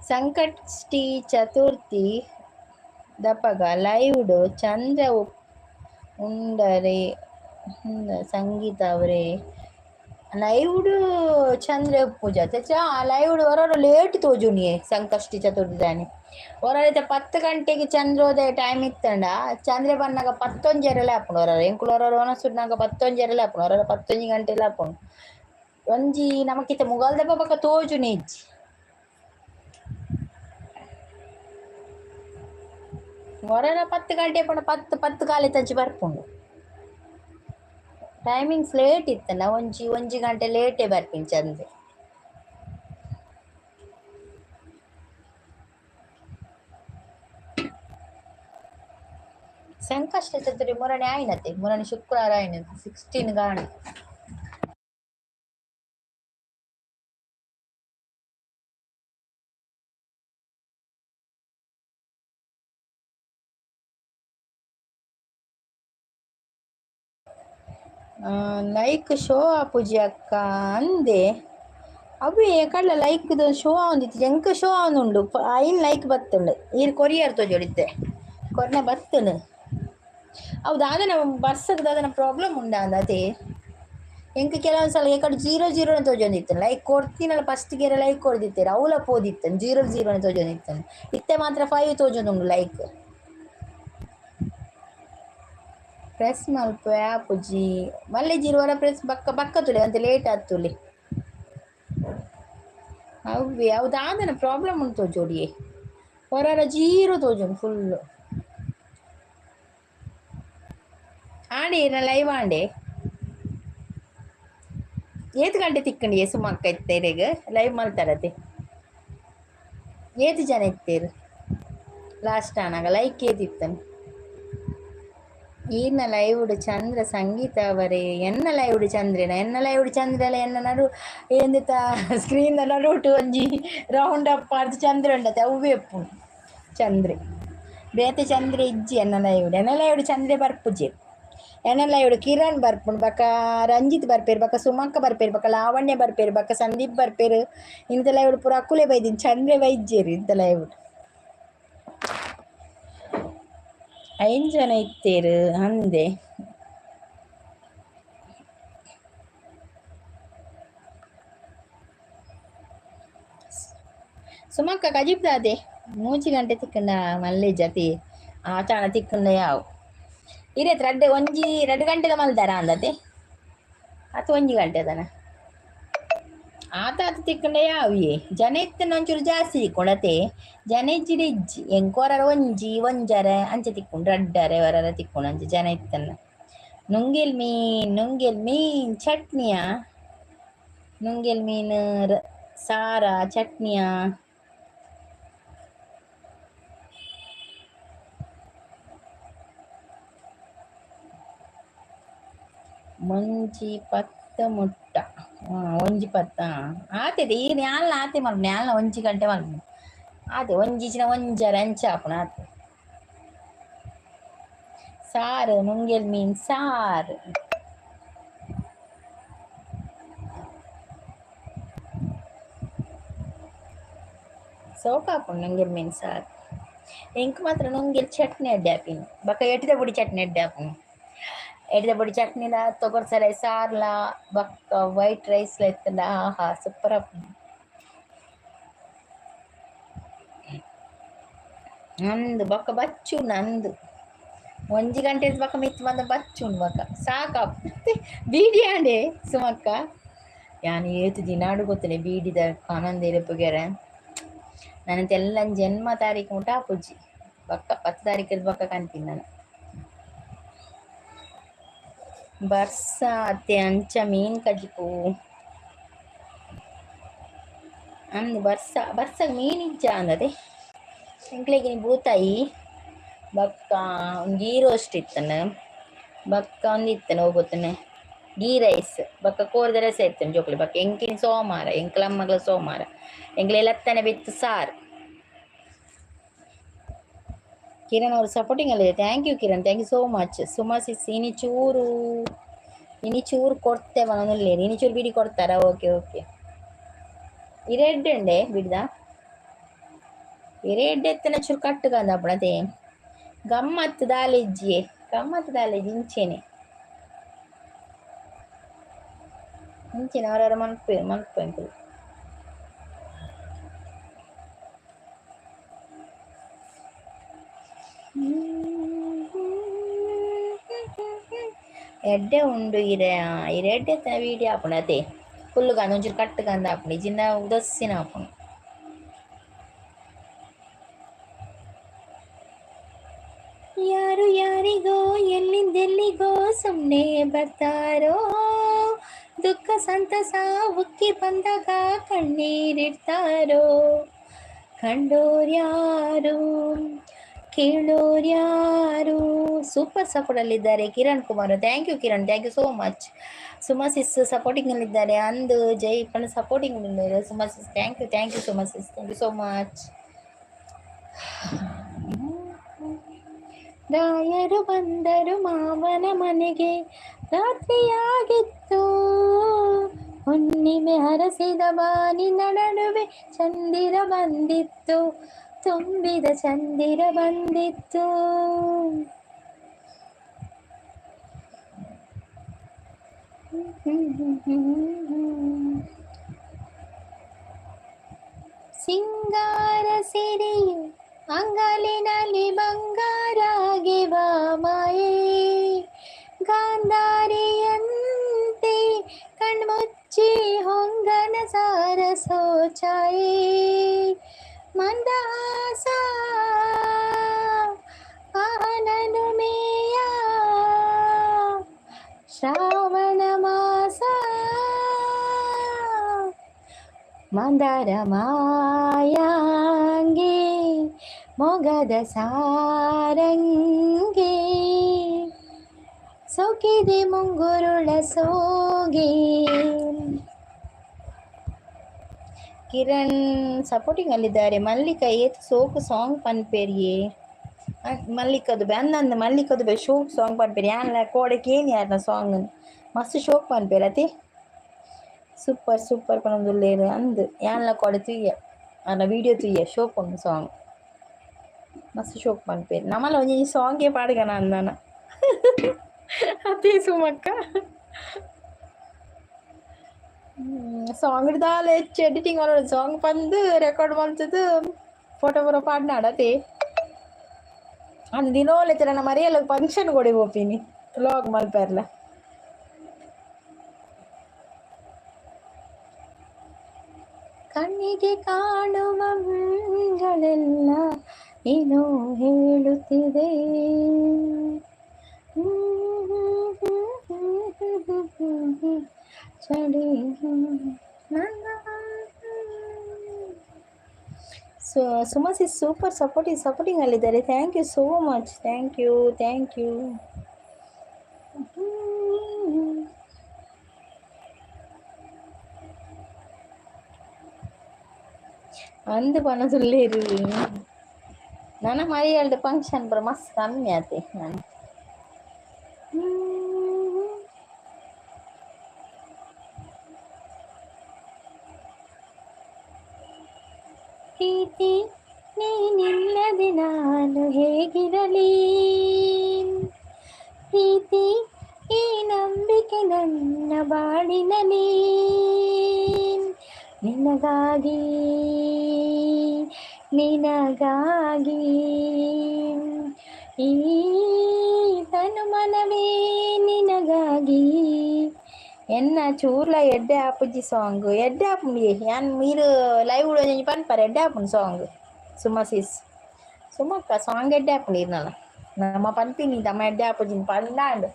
ಸಂಕಷ್ಟಿ ಚತುರ್ಥಿ ದಪಗ ಲೈವ್ಡ್ ಚಂದ್ರ ಉಂಡರೆ ಸಂಗೀತ ಅವರೇ. ಲೈವ್ಡ್ ಚಂದ್ರ ಪೂಜಾ ಲೈವ್ಡ್ ಹೊರ ಲೇಟ್ ತೋಜುನಿಯೇ ಸಂಕಷ್ಟಿ ಚತುರ್ಥಿ ದಾನಿ. ಹೊರೈತೆ 10 ಗಂಟೆಗೆ ಚಂದ್ರೋದಯ ಟೈಮ್ ಇತ್ತಂಡ ಚಂದ್ರ ಬನ್ನಾಗ ಪತ್ತೊಂಜೆರೆಲೆ ಆಪುಂಡು. ಹೊರ ಎಂಕುಲು ಹೊರ ಒನಸುನಾಗ ಪತ್ತೊಂಜೆರೆಲೆ ಆಪುಂಡು. ಹೊರ 11 ಗಂಟೆಲೆ ಆಪುಂಡು. ಒಂಜಿ ನಮಕಿತ ಮುಗಲ್ದ ಬೊಕ ತೋಜುನಿ ಇಜ್ಜಿ. ಹೊರನ 10 ಗಂಟೆ ಪಂಡ 10 10 ಕಾಲಿ ತಂಚಿ ಬರ್ಪುಂಡು. ಟೈಮಿಂಗ್ಸ್ ಲೇಟ್ ಇತ್ತನ, ಒಂಜಿ ಒಂಜಿ ಗಂಟೆ ಲೇಟೇ ಬರ್ಪಿನ ಚಂದ್ರೆ. ಸಂಕಷ್ಟ ಚತುರಿ ಮುರಣಿ ಆಯ್ನತೆ, ಮುರಣಿ ಶುಕ್ರವಾರ ಆಯ್ನತೆ 16 ಗಾಣಿ. ಲೈಕ್ ಶೋ ಆಪುಜಿ ಅಕ್ಕ ಅಂದೆ. ಅವೇ ಕಳ್ಳ ಲೈಕ್ ಶೋ ಆವೊಂದಿತ್ತು, ಎಂಕ್ ಶೋ ಆವೊಂದುಂಡು. ಐನ್ ಲೈಕ್ ಬತ್ತುಂಡು. ಈರ್ ಕೊರಿಯರ್ ತೋಜೊಡಿತ್ತೆ ಕೊರ್ನ ಬತ್ತುಂಡು. ಅವು ದಾದನ ಬರ್ಸಗ್ ದಾದನ ಪ್ರಾಬ್ಲಮ್ ಉಂಡಾ ಅಂದತೆ. ಎಂಕ್ ಕೆಲವೊಂದು ಸಲ ಏಕಡೆ 0 0 ತೋಜೊಂದಿತ್ತು. ಲೈಕ್ ಕೊಡ್ತಿನಲ್ಲ ಫಸ್ಟ್ ಗೆರೆ ಲೈಕ್ ಕೊಡ್ದಿತ್ತೇರು ಅವಲ ಪೋದಿತ್ತು, 0 0 ತೋಜೊಂದಿತ್ತು. ಇತ್ತೆ ಮಾತ್ರ 5 ತೋಜೊಂದುಂಡು ಲೈಕ್. ಪ್ರೆಸ್ ಮಲ್ಪೆ ಆಪುಜಿ ಮಲ್ಲೆ ಜೀರೋ ಪ್ರೆಸ್ ಬಕ್ಕ ಬಕ್ಕ ತುಲೆ ಅಂತ ಲೇಟ್ ಆತುಲೆ. ಅವ್ವೆ ಅವು ದಾದನ ಪ್ರಾಬ್ಲಮ್ ಉಂಟು ಜೋಡಿಯೇ. ಹೊರರ 0 ತೋಜೊಂಡು ಫುಲ್ಲು. ಆಂಡೆ ನಾ ಲೈವ್ ಆಂಡೆ. ಏತ್ ಗಂಟೆ ತಿಕ್ಕಂಡಿ ಸುಮಕ್ಕ ಇತ್ತೇರೆಗ್ ಲೈವ್ ಮಲ್ತಾರತೆ. ಏತ್ ಜನ ಇತ್ತೇರು ಲಾಸ್ಟ್ ಆನಾಗ ಲೈಕ್ ಏತಿತ್ತನು. ಈರ್ನ ಲೈವ್ಡ್ ಚಂದ್ರ ಸಂಗೀತ ಅವರೇ. ಎನ್ನ ಲೈವ್ಡ್ ಚಂದ್ರೇನ? ಎನ್ನ ಲೈವ್ಡ್ ಚಂದ್ರಲ ಎನ್ನ ನಡು ಎಂದಿತ ಸ್ಕ್ರೀನ್ ನಡುಟು ಒಂಜಿ ರೌಂಡ್ ಅಪ್ ಪಾಡ್ದು ಚಂದ್ರ ಉಂಡತೆ ಅವ್ವೇ ಉಪ್ಪುಂಡು ಚಂದ್ರೆ. ಬೇತೆ ಚಂದ್ರೆ ಇಜ್ಜಿ ಎನ್ನ ಲೈವ್ಡ್. ಎನ್ನ ಲೈವ್ಡ್ ಚಂದ್ರೆ ಬರ್ಪುಜಿ. ಎನ್ನ ಲೈವ್ಡ್ ಕಿರಣ್ ಬರ್ಪುಂಡು, ಬೊಕ ರಂಜಿತ್ ಬರ್ಪೇರು, ಬೊಕ ಸುಮಕ್ಕ ಬರ್ಪೇರು, ಬೊಕ ಲಾವಣ್ಯ ಬರ್ಪೇರು, ಬೊಕ ಸಂದೀಪ್ ಬರ್ಪೇರು. ಇಂತ ಲೈವ್ಡ್ ಪೂರ ಅಕುಲೆ ಬೈದಿನಿ, ಚಂದ್ರೆ ಬೈಜ್ಜೇರು ಇಂತ ಲೈವ್ಡ್. 5 ಜನ ಇತ್ತೇರು ಅಂದೆ. ಸುಮಕ್ಕ ಕಜಿಪ್ದಾದೆ 3 ಗಂಟೆ ತಿಕ್ಕಂಡ ಮಲ್ಲೆ ಜತಿ ಆಚಾಣ ತಿಕ್ಕಂಡ ಯಾವು ಇರೇತ್ ರಡ್ಡೆ ಒಂಜಿ 2 ಗಂಟೆದ ಮಲ್ದಾರ ಅಂದತೆ. ಅತ್ 1 ಗಂಟೆದನ ಆತ ಆತ ತಿಕ್ಕಂಡ ಯಾವಿಯೇ. ಜನ ಇತ್ತನ ಒಂಚೂರು ಜಾಸ್ತಿ ತಿಕ್ಕೊಂಡತೆ. ಜನ ಇಜ್ಜಿಡ ಇಜ್ಜಿ ಎಂಕೋರ ಒಂಜಿ ಒಂಜರೆ ಅಂಚೆ ತಿಕ್ಕೊಂಡು ರಡ್ಡರೆ ವರರ ತಿಕ್ಕೊಂಡು ಅಂಚೆ ಜನ ಇತ್ತನ. ನುಂಗೆಲ್ ಮೀನ್, ನುಂಗೆಲ್ ಮೀನ್ ಚಟ್ನಿಯಾ, ನುಂಗೆಲ್ ಮೀನು ಸಾರ ಚಟ್ನಿಯಾ. ಒಂಜಿ 10 ಮುಟ್ಟ ಒಂಜಿ 10 ಆತದೆ. ಈ ನ್ಯಾಲ್ನ ಆತೆ ಮಲ್ಪು, ನ್ಯಾಲ್ನ 1 ಗಂಟೆ ಮಲ್ಪು ಆತೆ. ಒಂಜಿ ಇಚ್ಚಿನ ಒಂಜರೆ ಅಂಚ ಆಪುಂಡು ಆತೆ. ಸಾರು ನುಂಗೆಲ್ ಮೀನ್ ಸಾರು. ಸೋಕಾಪುಂಡು ನುಂಗೆಲ್ ಮೀನ್ ಸಾರು. ಎಂಕ್ ಮಾತ್ರ ನುಂಗೆಲ್ ಚಟ್ನಿ ಅಡ್ಡೆ ಆಪಿನಿ. ಬೊಕ ಎಟಿದ ಪೊಡಿ ಚಟ್ನಿ ಅಡ್ಡೆ ಆಪುಂಡು. ಎಡ್ಡೆ ಪೊಡಿ ಚಟ್ನಿಲ ತೊಗೊರ್ಸಲೆ ಸಾರ್ಲ ಬೊಕ್ಕ ವೈಟ್ ರೈಸ್ಲ ಇತ್ತಂಡ ಆಹಾ ಸೂಪರ್ ಆಪುಂಡು. ಅಂದು ಬೊಕ್ಕ ಬಚ್ಚುಂಡು ಅಂದು 1 ಗಂಟೆ ಬೊಕ್ಕ ಮಿತ್ತ್ ಮಂದ ಬಚ್ಚುಂಡು ಬೊಕ್ಕ ಸಾಕಾಪು. ಬೀಡಿ ಆಂಡೆ ಸುಮಕ್ಕ ಯಾನ್ ಏತ್ ದಿನಾಡು ಗೊತ್ತನೆ ಬೀಡಿದ ಕಾನಂದೇರೆ ಪುಗೆರೆ. ನನಂತೆಲ್ಲ ಜನ್ಮ ತಾರೀಕು ಮುಟ ಆಪುಜಿ. ಬೊಕ್ಕ 10 ತಾರೀಕು ಬೊಕ್ಕ ಕಾಣ್ತೀನಿ ನಾನು. ಬರ್ಸ ಅತ್ತೆ ಅಂಚ ಮೀನ್ ಕಜಿಪು ಅಂದು. ಬರ್ಸ ಬರ್ಸಗ್ ಮೀನ್ ಇಜ್ಜ ಅಂದತೆ. ಎಂಕ್ಲೆಗಿನಿ ಬೂತಾಯಿ ಬೊಕ್ಕ ಒಂಜಿ ಗೀ ರೋಸ್ಟ್ ಇತ್ತನ, ಬೊಕ್ಕ ಒಂಜಿ ಇತ್ತನ ಹೋಗುತ್ತನೆ ಗೀ ರೈಸ್, ಬೊಕ್ಕ ಕೋರ್ದ ರಸ ಇತ್ತನ ಜೋಕುಲು. ಬೊಕ್ಕ ಎಂಕಿನ ಸೋಮಾರ, ಎಂಕ್ಲ ಅಮ್ಮಗ್ಲ ಸೋಮಾರ, ಎಂಕ್ಲೆ ಲತ್ತನೆ ಬಿತ್ತು ಸಾರು. ಕಿರಣ್ ಅವರು ಸಪೋರ್ಟಿಂಗ್ ಅಲ್ಲಿದೆ. Thank you Kiran, thank you so much. Suma sis ಇನಿ ಚೂರು ಇನಿ ಚೂರು ಕೊಡ್ತೇವ ನಾನುಲ್ಲೇರು. ಇನಿ ಚೂರು ಬಿಡಿ ಕೊಡ್ತಾರಾ? Okay okay. ಇರೆ ಎಡ್ಡೆ ಉಂಡೆ ಬಿಡ್ದ ಇರೆ ಎಡ್ಡೆ ಎತ್ತನ ಚೂರು ಕಟ್ಟುಗಂದ ಅಪ್ಪಣತೆ. ಗಮ್ಮತ್ತು ದಾಲೆಜ್ಜಿಯೇ, ಗಮ್ಮತ್ತು ದಾಲೆಜ್ಜಿ ಇಂಚೆನೆ ಇಂಚೆನೆ ಅವರವರ ಮನ್ಪು ಮನ್ಪು ಎಂಕುಲು. ಎಡ್ಡೆ ಉಂಡು ಇರೆ ಇರೆ ಎಡ್ಡೆ ವೀಡಿಯೋ ಆಪುಂಡು ಅತೆ. ಕುಲ್ಲುಗಂದ ಒಂಚೂರು ಕಟ್ಟುಗಂದ ಆಪುಂಡು, ಇಜ್ಜಿಂಡ ಉದಸ್ಸಿನ ಆಪುಂಡು. ಯಾರು ಯಾರಿಗೋ ಎಲ್ಲಿಂದೆಲ್ಲಿಗೋ ಸುಮ್ಮನೆ ಬರ್ತಾರೋ, ದುಃಖ ಸಂತಸ ಉಕ್ಕಿ ಬಂದಾಗ ಕಣ್ಣೀರಿಡ್ತಾರೋ, ಕಂಡೋರ್ಯಾರು ಕೇಳೋರ್ಯಾರು? ಸೂಪರ್ ಸಪೋರ್ಟಲ್ಲಿದ್ದಾರೆ Kiran Kumar. Thank you Kiran, thank you so much. Suma sis ಸಪೋರ್ಟಿಂಗಲ್ಲಿದ್ದಾರೆ. ಅಂದು ಜೈ ಪಂಡ supporting Suma sis. Thank you, thank you Suma sis, thank you so much. ರಾಯರು ಬಂದರು ಮಾವನ ಮನೆಗೆ, ರಾತ್ರಿಯಾಗಿತ್ತು. ಹುಣ್ಣಿಮೆ ಹರಸಿದ ಬಾನಿನ ನಡುವೆ ಚಂದಿರ ಬಂದಿತ್ತು, ತುಂಬಿದ ಚಂದಿರ ಬಂದಿತ್ತು. ಸಿಂಗಾರ ಸಿರಿಯು ಅಂಗಲಿನಲ್ಲಿ ಬಂಗಾರಾಗಿ ಬಾ ಮಾಯೆ, ಗಾಂಧಾರಿಯಂತೆ ಕಣ್ಮುಚ್ಚಿ ಹೊಂಗನ ಸಾರಸೋ ಛಾಯೆ, ಮಂದಹಾಸ ಆಹನನು ಮೇಯ, ಶ್ರಾವಣ ಮಾಸ ಮಂದರ ಮಾಯಾಂಗಿ, ಮೊಗದ ಸಾರಂಗಿ, ಸೊಕಿದೆ ಮುಂಗುರುಳ ಸೋಗೆ. ಕಿರಣ್ ಸಪೋರ್ಟಿಂಗ್ ಅಲ್ಲಿದ್ದಾರೆ. ಮಲ್ಲಿಕ ಏತ್ ಸೋಕು ಸಾಂಗ್ ಪನ್ಪೇರಿಯೇ ಮಲ್ಲಿಕದು ಅಂದಂದು ಮಲ್ಲಿಕದು ಬೆ ಶೋಕ್ ಸಾಂಗ್ ಪನ್ಪೇರಿ. ಯಾನ್ಲ ಕೋಡೆ ಕೇನಿ ಯಾರ್ನ ಸಾಂಗ್ ಮಸ್ತ್ ಶೋಕ್ ಪನ್ಪೇರ್ ಅತಿ. ಸೂಪರ್ ಸೂಪರ್ ಪನೊಂದುಲ್ಲೇರು. ಅಂದ್ ಯಾನ್ಲ ಕೋಡೆ ತೂಯ ಅನ್ನ ವೀಡಿಯೋ ತೂಯ, ಶೋಕ್ ಉಂಡು ಸಾಂಗ್, ಮಸ್ತ್ ಶೋಕ್ ಪನ್ಪೇರು. ನಮ್ಮಲ್ಲ ಒಂಜಿ ಸಾಂಗೇ ಪಾಡ್ಗನ ಅಂದಾನ ಅತಿ ಸುಮಕ್ಕ. ಸಾಂಗ್ ದಾಲ ಹೆಚ್ಚು ಎಡಿಟಿಂಗ್ ಮಾಡೋದು, ಸಾಂಗ್ ಬಂದು ರೆಕಾರ್ಡ್ ಮಾಡ್ತದ್ದು, ಫೋಟೋ ಪೂರ ಪಾಡ್ನಾಡ ಅತೆ. ಅಂದ್ ದಿನೋಲೆ ನನ್ನ ಮರಿಯಲ್ಲ ಫಂಕ್ಷನ್ ಕೊಡಿ ಪೋಪಿನಿ ವ್ಲಾಗ್ ಮಲ್ಪೆರ್ಲ. ಕಣ್ಣಿಗೆ ಕಾಣುವಗಳೆಲ್ಲ ಏನೋ ಹೇಳುತ್ತಿದೆ. ಚಳಿ. ಸೊ ಸುಮಸ್ is super supporting supporting ಅಲ್ಲಿದ್ದಾರೆ. Thank you so much, thank you, thank you. ಅಂದು ಪನಸುಲ್ಲೇರು ನನ್ನ ಮರಿಯಲ್ದ ಫಂಕ್ಷನ್ ಪೂರ ಮಸ್ತ್ ಕಮ್ಮಿ ಆತೆ ನಾನು. ಪ್ರೀತಿ ನೀನಿಲ್ಲದೆ ನಾನು ಹೇಗಿರಲಿ? ಪ್ರೀತಿ ಈ ನಂಬಿಕೆ ನನ್ನ ಬಾಳಿನಲ್ಲಿ. ನಿನಗಾಗಿ ನಿನಗಾಗಿ ಈ ತನು ಮನವೇ ನಿನಗಾಗಿ. ಎನ್ನ ಚೂರ್ಲ ಎಡ್ಡೆ ಆಪುಜಿ ಸಾಂಗ್, ಎಡ್ಡೆ ಆಪುಂಡು. ಯಾನ್ ಮೀರು ಲೈವ್ ಒಂಜಿ ಪನ್ಪರ್ ಎಡ್ಡೆ ಆಪುಂಡು ಸಾಂಗ್. ಸುಮ ಸಿಸ್, ಸುಮಕ್ಕ ಸಾಂಗ್ ಎಡ್ಡೆ ಆಪುಂಡು ಇರ್ನಲ್ಲ. ನಮ್ಮ ಪನ್ಪಿನಿ ತಮ್ಮ ಎಡ್ಡೆ ಆಪುಜಿ ಪಂಡಾಂಡ್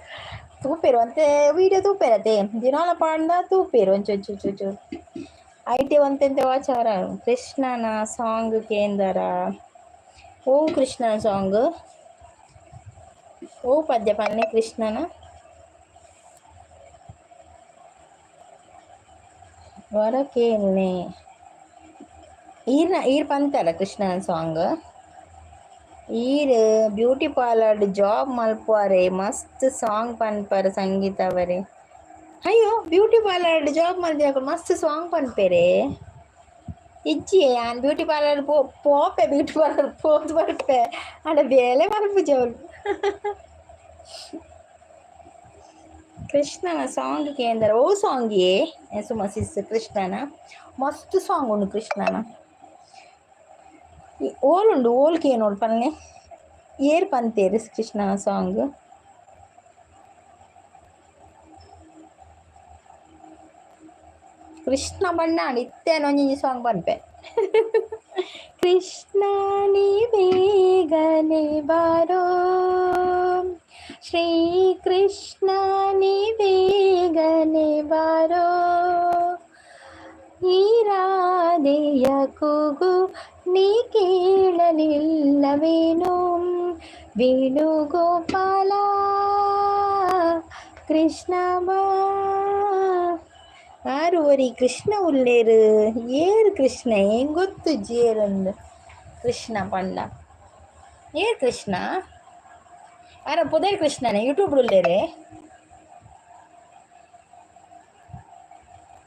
ತೂಪೇರು ಒಂತೆ ವೀಡಿಯೋ ತೂಪೇರತೆ, ದಿನಾಲ ಪಾಂಡ ತೂಪೇರು ಒಂಚೂರು ಚೂರು ಚೂರು. ಐಟೆ ಒಂತೆಂತೆ ವಾಚ್ ಅವರ ಕೃಷ್ಣನ ಸಾಂಗ್ ಕೇಂದರ. ಓ ಕೃಷ್ಣನ ಸಾಂಗ್ ಓ ಪದ್ಯ ಪನ್ನೆ ಕೃಷ್ಣನ ವರ ಕೇನ್ನೆ. ಈರ್ನ ಈರ್ ಪಂತಲ್ಲ ಕೃಷ್ಣನ ಸಾಂಗ್. ಈರ್ ಬ್ಯೂಟಿ ಪಾರ್ಲರ್ ಜಾಬ್ ಮಲ್ಪುವರೆ, ಮಸ್ತ್ ಸಾಂಗ್ ಪನ್ಪರ್ ಸಂಗೀತ ಅವರೇ. ಅಯ್ಯೋ, ಬ್ಯೂಟಿ ಪಾರ್ಲರ್ ಜಾಬ್ ಮಲ್ದಿನಕುಲು ಮಸ್ತ್ ಸಾಂಗ್ ಪನ್ಪೇರೆ. ಇಜ್ಜಿ, ಯಾನ್ ಬ್ಯೂಟಿ ಪಾರ್ಲರ್ ಪೋಪೆ, ಬ್ಯೂಟಿ ಪಾರ್ಲರ್ ಪೋದು ಬರ್ಪೆ, ಆಂಡ ಬೇಲೆ ಮಲ್ಪುಜಿ ಅವ್ಲು. ಕೃಷ್ಣನ ಸಾಂಗ್ ಕೇಂದ್ರ ಓ ಸಾಂಗ್ ಏ ಸುಮ ಸಿಸ್. ಕೃಷ್ಣನ ಮಸ್ತ್ ಸಾಂಗ್ ಉಂಡು ಕೃಷ್ಣನ. ಓಲುಂಡು ಓಲ್ ಕೇನೋಡು ಪನ್ನೆ, ಏರ್ ಪಂತೇರು ಕೃಷ್ಣನ ಸಾಂಗ್? ಕೃಷ್ಣ ಬಣ್ಣ ಇತ್ತೇನೋ ಒಂಜಿ ಸಾಂಗ್ ಪನ್ಪೆ. ಕೃಷ್ಣ ನೀ ಬೇಗನೆ ಬಾರೋ, ಶ್ರೀ ಕೃಷ್ಣ ನೀ ಬೇಗನೆ ಬಾರೋ, ಈ ರಾಧೆಯ ಕೂಗು ನೀ ಕೇಳಲಿಲ್ಲವೇನೋ ವೇಣುಗೋಪಾಲ ಕೃಷ್ಣ ಬಾ. ಆರು ಒರಿ ಕೃಷ್ಣ ಉಲ್ಲೇರು. ಏರು ಕೃಷ್ಣ ಏನ್ ಗೊತ್ತು ಜೇರಂದು ಕೃಷ್ಣ ಪಂಡ. ಏರ್ ಕೃಷ್ಣ ಅರ ಪುದರ್ ಕೃಷ್ಣನೇ ಯೂಟ್ಯೂಬ್ ಉಲ್ಲೇರೆ.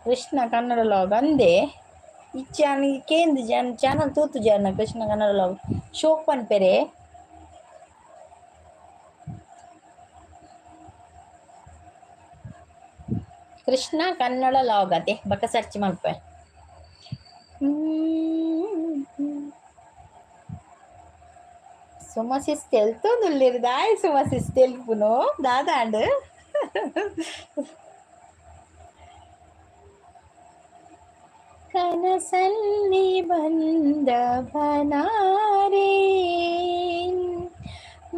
ಕೃಷ್ಣ ಕನ್ನಡ ಲಾಗ್ ಅಂದೆ ಇಚ್ಚಾನ್ ಕೇಂದ್ ಜನ್ ಚಾನಲ್ ತೂತು ಜನ ಕೃಷ್ಣ ಕನ್ನಡ ಲಾಗ್ ಶೋಕ್ ಪನ್ಪೆರೆ. ಕೃಷ್ಣ ಕನ್ನಡ ಲಾಗ್ ಅತೆ ಬಕ ಸರ್ಚ್ ಮಲ್ಪೆ. ಸುಮಸಿಸ್ ತೆಲ್ತೊಂದುಲ್ಲೆರ್ ದಾಯೆ ಸುಮಸಿಸ್ ತೆಲ್ಪುನು ದಾದಾಂಡ್. ಕನಸಲ್ಲಿ ಬಂದ ಬನಾರೆ,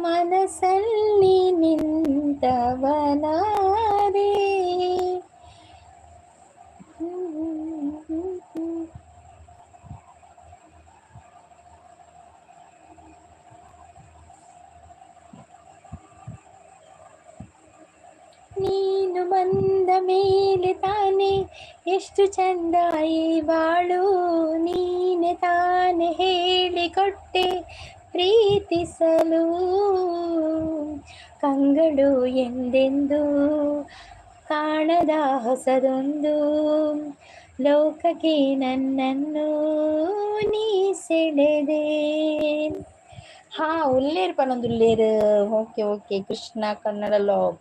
ಮನಸ್ಸಲ್ಲಿ ನಿಂತ ಬನಾರೆ. ನೀನು ಬಂದ ಮೇಲೆ ತಾನೆ ಎಷ್ಟು ಚಂದ ಈ ಬಾಳು. ನೀನೆ ತಾನೆ ಹೇಳಿಕೊಟ್ಟೆ ಪ್ರೀತಿಸಲು. ಕಂಗಳು ಎಂದೆಂದು ಕಾಣದ ಹೊಸದೊಂದು ಲೋಕಕ್ಕೆ ನನ್ನನ್ನು ನೀ ಸೆಳೆದೆ. ಹಾ ಉಲ್ಲೇರ್ ಪನೊಂದುಲ್ಲೇರ್. Okay okay, Krishna Kannada log.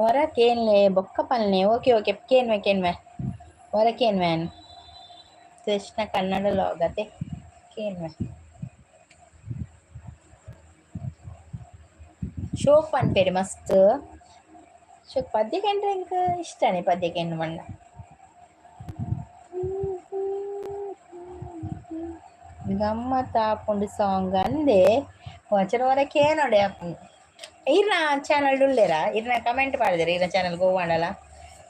ವರ ಕೇನ್ಲೆ ಬೊಕ್ಕ ಪಲ್ನೆ. ಓಕೆ ಓಕೆ, ಕೇನ್ವೆ ಕೇನ್ವೆ ವರ ಕೇನ್ವೆ ಕೃಷ್ಣ ಕನ್ನಡ ಲಾಗ್ ಅತೆ ಕೇನ್ವೆ. ಶೋಕ್ ಪನ್ಪೇರು ಮಸ್ತ್ ಶೋಕ್ ಪದ್ಯ ಕೇಂದ್ರ ಎಂಕ್ ಇಷ್ಟನೇ ಪದ್ಯ ಕೇಂದ್ರ ಮಣ್ಣ. ಗಮ್ಮತ್ ಆಪುಂಡು ಸಾಂಗ್ ಅಂದೆ ವಚನ ವರ ಕೇನೋಡೆ ಆಪುಂಡು. ಇರ್ನ ಚಾನಲ್ ಉಲ್ಲೇರಾ? ಇರ್ನ ಕಮೆಂಟ್ ಪಾಡ್ದೆರ ಇರ್ನ ಚಾನಲ್ ಗೋವಾಂಡಲ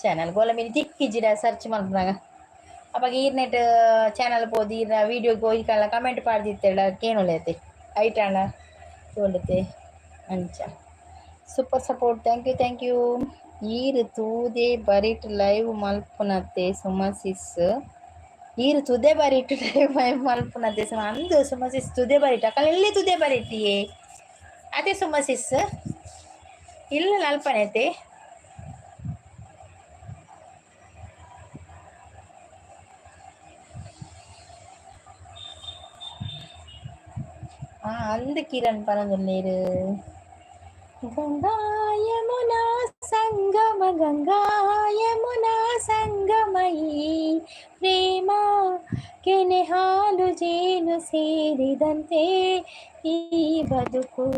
ಚಾನಲ್ ಗೋಲ ಮಿನಿ ತಿಕ್ಕಿಜಿಡ ಸರ್ಚ್ ಮಲ್ಪುನಗ. ಅಪಗ ಈರ್ನೆಟ್ ಚಾನಲ್ ಪೋದು ಈರ್ನ ವೀಡಿಯೋ ಪೋಯಿ ಕಮೆಂಟ್ ಪಾಡ್ದಿತ್ತೆಡ ಕೇನೊಲೆತೆ ಐಟಾಂಡ ತೋಂಡತೆ ಅಂಚ. Super support, thank you thank you. ಈರ್ ತೂದೆ ಬರಿಟ್ ಲೈವ್ ಮಲ್ಪುನತೆ ಸುಮಸಿಸ್. ಈರ್ ತುದೆ ಬರಿಟ್ ಲೈವ್ ಮಲ್ಪುನತೆ ಸುಮ ಅಂದು ಸುಮಸಿಸ್ ತುದೆ ಬರಿಟ್ ಅಕಲ್ ಎಲ್ಲಿ ತುದೆ ಬರಿಟಿಯೇ ಅದೇ ಸುಮಸಿಸ್ ಇಲ್ಲ ಅಲ್ಪನೈತೆ. ಅಂದು ಕಿರಣ್ ಪನೊಂದುಲ್ಲೆರ್. ಗಂಗಾ ಯಮುನಾ ಸಂಗಮ, ಗಂಗಾ ಯಮುನಾ ಸಂಗಮಯಿ ಪ್ರೇಮ ಕೆನೆ ಹಾಲು ಜೇನು ಸೇರಿದಂತೆ ಈ ಬದುಕು.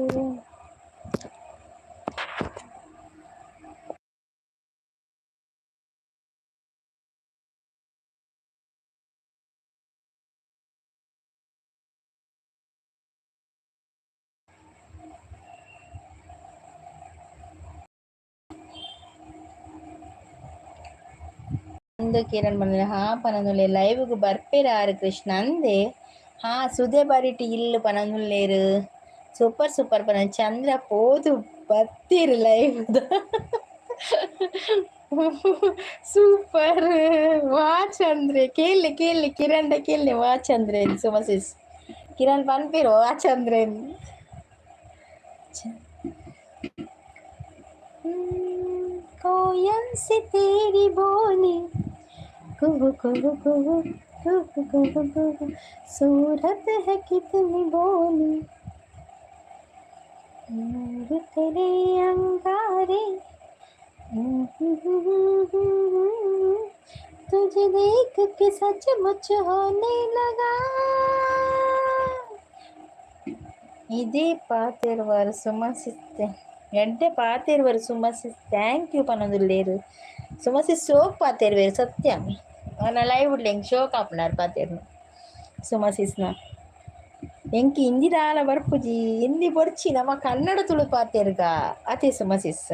ಅಂದು ಕಿರಣ್ ಬಂದ್ರೆ ಹಾ ಪನೊಂದುಲ್ಲೆ ಲೈವ್ಗ್ ಬರ್ಪೆರ್ ಆರ್ ಕೃಷ್ಣ ಅಂದೆ. ಹಾ ಸುದೆ ಬರಿಟ್ ಇಲ್ಲ್ ಪನೊಂದುಲ್ಲೆರ್. ಸೂಪರ್ ಸೂಪರ್ ಪನ ಚಂದ್ರ ಪೋದು ಬತ್ತೆರ್ ಲೈವ್. ಸೂಪರ್ ವಾ ಚಂದ್ರೆ. ಕೇಳಿ ಕೇಳಿ ಕಿರಣ್ ಕೇಳಿ ವಾ ಚಂದ್ರೇನ್ ಸುಮಸಿಸ್ ಕಿರಣ್ ಪನ್ಪೆರ್ ವಾ ಚಂದ್ರೇನ್. कोयल से तेरी बोली कुहू कुहू कुहू कुहू कुहू कुहू, सूरत है कितनी बोली। नूर तेरे अंगारे, तुझे देख के सचमुच होने लगा. ಇದೇ ಪಾತೆರ್ವರ್ ಸುಮಸಿಸ್ ಎಡ್ಡೆ ಪಾತೆರ್ವರ್ ಸುಮಸಿಸ್. Thank you ಪನೊಂದುಲ್ಲೆರ್. ಸುಮಸಿಸ್ ಶೋಕ್ ಪಾತೆರ್ವೆರ್ ಸತ್ಯ. ಆನ ಲೈವ್ ಉಡ್ಲೆ ಎಂಕ್ ಶೋಕ್ ಆಪುಂಡು ಪಾತೆರ್ನ ಸುಮಸಿಸ್ನ. ಎಂಕ್ ಹಿಂದಿ ದಾಲ ಬರ್ಪುಜಿ, ಹಿಂದಿ ಬೊರ್ಚಿ, ನಮ ಕನ್ನಡ ತುಳು ಪಾತೆರ್ಗ ಅತೆ ಸುಮಸಿಸ್.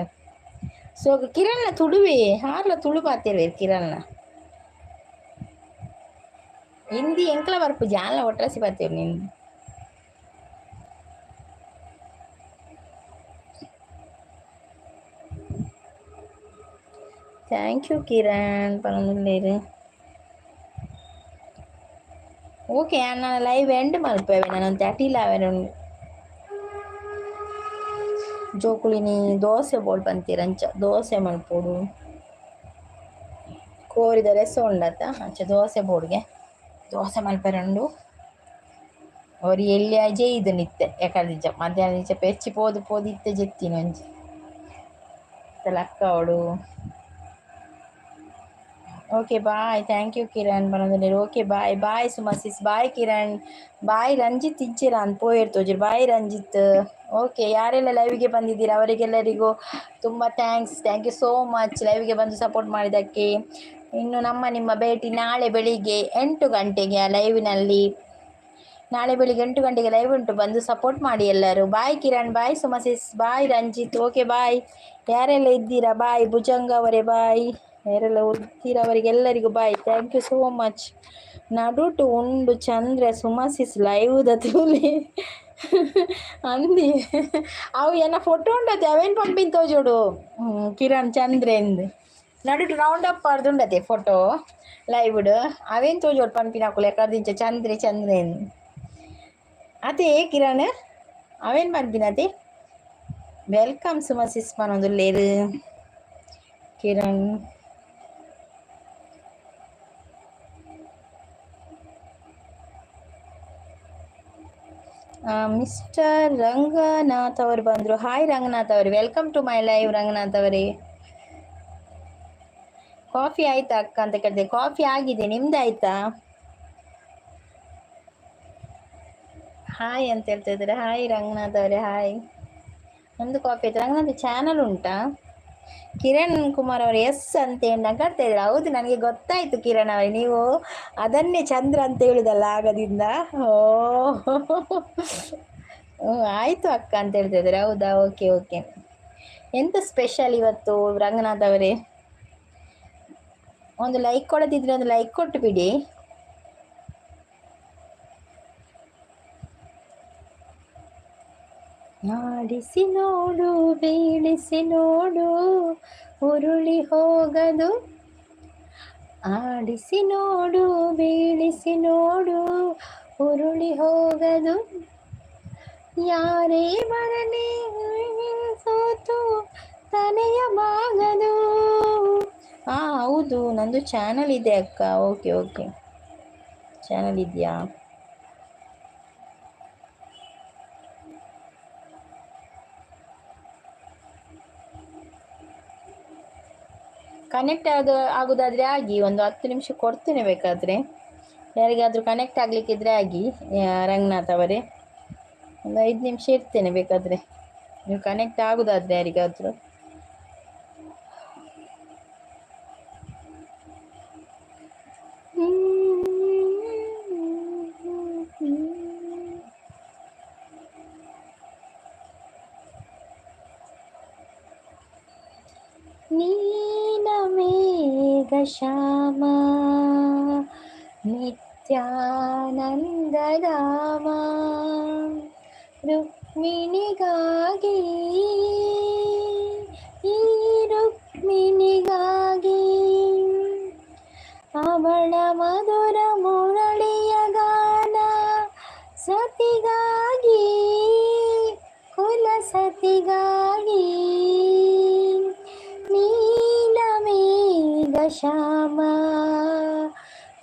ಸೊ ಕಿರಣ್ನ ತುಳುವೆ ಹಾರ್ಲ ತುಳು ಪಾತೆರ್ವೆರ್ ಕಿರಣ್ನ. ಹಿಂದಿ ಎಂಕ್ಲ ಬರ್ಪುಜಿ ಆನ್ಲ ಒಟ್ರಾಸಿ ಪಾತೆರ್ನಿ ಹಿಂದಿ. Thank you Kiran ಪನೊಂದುಲ್ಲೆರ್. ಓಕೆ ಯಾನ್ ಲೈವ್ ಎಂಡ್ ಮಲ್ಪುವೆ ನನ ಒಂತೆ ಅಟಿಲ್ ಆವೆರೆ ಉಂಡು. ಜೋಕುಲಿನಿ ದೋಸೆ ಬೋಡು ಪಂತೆರ್ ಅಂಚ ದೋಸೆ ಮಲ್ಪೊಡು. ಕೋರಿದ ರಸ ಉಂಡತ್ತ ಅಂಚ ದೋಸೆ ಬೋಡ್ಗೆ ದೋಸೆ ಮಲ್ಪೆರೆ ಉಂಡು. ಒರಿ ಎಲ್ಯ ಜೆಯ್ದು ಇತ್ತೆ ಎಕಲ್ದಿಂಚ ಮಧ್ಯಾಹ್ನ ಇಂಚ ಪೆಚ್ಚಿ ಪೋದು ಪೋದು ಇತ್ತೆ ಜೆತ್ತಿನ ಒಂಜಿ ಲಕ್ಕಾವೊಡು. Okay bye thank you Kiran ಪನೊಂದುಲ್ಲೆರ್. Okay bye bye Suma sis bye Kiran bye Ranjith ಇಜ್ಜೆರಾ ಅಂದ್ ಪೋಯೆರ್ ತೋಜುರು ಬಾಯ್ ರಂಜಿತ್. ಓಕೆ ಯಾರೆಲ್ಲ ಲೈವ್ಗೆ ಬಂದಿದ್ದೀರಾ ಅವರಿಗೆಲ್ಲರಿಗೂ ತುಂಬ thanks. Thank you so much ಲೈವ್ಗೆ ಬಂದು ಸಪೋರ್ಟ್ ಮಾಡಿದ್ದಕ್ಕೆ. ಇನ್ನು ನಮ್ಮ ನಿಮ್ಮ ಭೇಟಿ ನಾಳೆ ಬೆಳಿಗ್ಗೆ 8 ಗಂಟೆಗೆ ಲೈವ್ನಲ್ಲಿ. ನಾಳೆ ಬೆಳಿಗ್ಗೆ 8 ಗಂಟೆಗೆ ಲೈವ್ ಉಂಟು, ಬಂದು ಸಪೋರ್ಟ್ ಮಾಡಿ ಎಲ್ಲರೂ. Bye Kiran, bye Suma sis, bye Ranjith. Okay bye. ಯಾರೆಲ್ಲ ಇದ್ದೀರಾ ಬಾಯ್. ಭುಜಂಗ ಅವರೇ ಬಾಯ್. ಯಾರೆಲ್ಲ ಇದ್ದೀರಾ ಅವರಿಗೆಲ್ಲರಿಗೂ bye. Thank you so much. ನಡುಟು ಉಂಡು ಚಂದ್ರ ಸುಮಾ ಸಿಸ್ ಲೈವ್ದ ತೂಲೆ ಅಂದಿ ಅವು ಎನ್ನ ಫೋಟೋ ಉಂಡತೆ ಅವೇನು ಪಂಪಿನ ತೋಜೋಡು ಕಿರಣ್ ಚಂದ್ರೆಂದ್ ನಡುಟು ರೌಂಡ್ ಅಪ್ ಪಾಡ್ದುಂಡತೆ ಫೋಟೋ ಲೈವ್ಡ್ ಅವೇನು ತೋಜೋಡು ಪನ್ಪಿನಕುಲು ಎಕಡ್ದಿಂಚ ಚಂದ್ರೆ ಚಂದ್ರೆಂದ್ ಅದೇ ಕಿರಣ್ ಅವೇನು ಪನ್ಪಿನತೆ. Welcome Suma sis ಪನೊಂದುಲ್ಲೆರ್ ಕಿರಣ್. ಮಿಸ್ಟರ್ ರಂಗನಾಥ್ ಅವರು ಬಂದರು. ಹಾಯ್ ರಂಗನಾಥ್ ಅವರೇ, welcome to my live Ranganath ಅವರೇ. ಕಾಫಿ ಆಯ್ತಾ ಅಕ್ಕ ಅಂತ ಕೇಳಿದೆ. ಕಾಫಿ ಆಗಿದೆ, ನಿಮ್ದು ಆಯ್ತಾ? ಹಾಯ್ ಅಂತ ಹೇಳ್ತಾ ಇದ್ದಾರೆ. ಹಾಯ್ ರಂಗನಾಥ್ ಅವರೇ, ಹಾಯ್. ನಮ್ದು ಕಾಫಿ ಆಯ್ತು. ರಂಗನಾಥ್ ಚಾನಲ್ ಉಂಟಾ? ಕಿರಣ್ ಕುಮಾರ್ ಅವರು ಎಸ್ ಅಂತ ನಗಾಡ್ತಾ ಇದ್ದಾರೆ. ಹೌದು, ನನಗೆ ಗೊತ್ತಾಯ್ತು ಕಿರಣ್ ಅವರೇ, ನೀವು ಅದನ್ನೇ ಚಂದ್ರ ಅಂತ ಹೇಳುದಲ್ಲ ಆಗದಿಂದ. ಓ ಆಯಿತು ಅಕ್ಕ ಅಂತ ಹೇಳ್ತಾ ಇದ್ದಾರೆ. ಹೌದಾ, ಓಕೆ ಓಕೆ. ಎಂತ ಸ್ಪೆಷಲ್ ಇವತ್ತು ರಂಗನಾಥ್ ಅವರೇ? ಒಂದು ಲೈಕ್ ಕೊಡದಿದ್ರೆ ಒಂದು ಲೈಕ್ ಕೊಟ್ಟು ಬಿಡಿ. ಆಡಿಸಿ ನೋಡು ಬೀಳಿಸಿ ನೋಡು ಉರುಳಿ ಹೋಗದು, ಆಡಿಸಿ ನೋಡು ಬೀಳಿಸಿ ನೋಡು ಉರುಳಿ ಹೋಗದು, ಯಾರೇ ಬರಲಿ ಸೋತು ತಲೆಯ ಬಾಗದು. ಹಾಂ ಹೌದು, ನಂದು ಚಾನಲ್ ಇದೆ ಅಕ್ಕ. ಓಕೆ ಓಕೆ, ಚಾನಲ್ ಇದೆಯಾ? ಕನೆಕ್ಟ್ ಆಗೋದಾದರೆ ಆಗಿ ಒಂದು 10 ನಿಮಿಷ ಕೊಡ್ತೇನೆ ಬೇಕಾದರೆ. ಯಾರಿಗಾದರೂ ಕನೆಕ್ಟ್ ಆಗಲಿಕ್ಕಿದ್ರೆ ಆಗಿ ರಂಗನಾಥ್ ಅವರೇ, ಒಂದು 5 ನಿಮಿಷ ಇರ್ತೇನೆ ಬೇಕಾದರೆ, ನೀವು ಕನೆಕ್ಟ್ ಆಗೋದಾದರೆ ಯಾರಿಗಾದರೂ. ಶ್ಯಾಮ ನಿತ್ಯಾನಂದಧಾಮ ರುಕ್ಮಿಣಿಗಾಗಿ, ಈ ರುಕ್ಮಿಣಿಗಾಗಿ ಅವಳ ಮಧುರ ಮುರಳಿಯ ಗಾನ ಸತಿಗಾಗಿ, ಕುಲ ಸತಿಗಾಗಿ ಶ್ಯಾಮ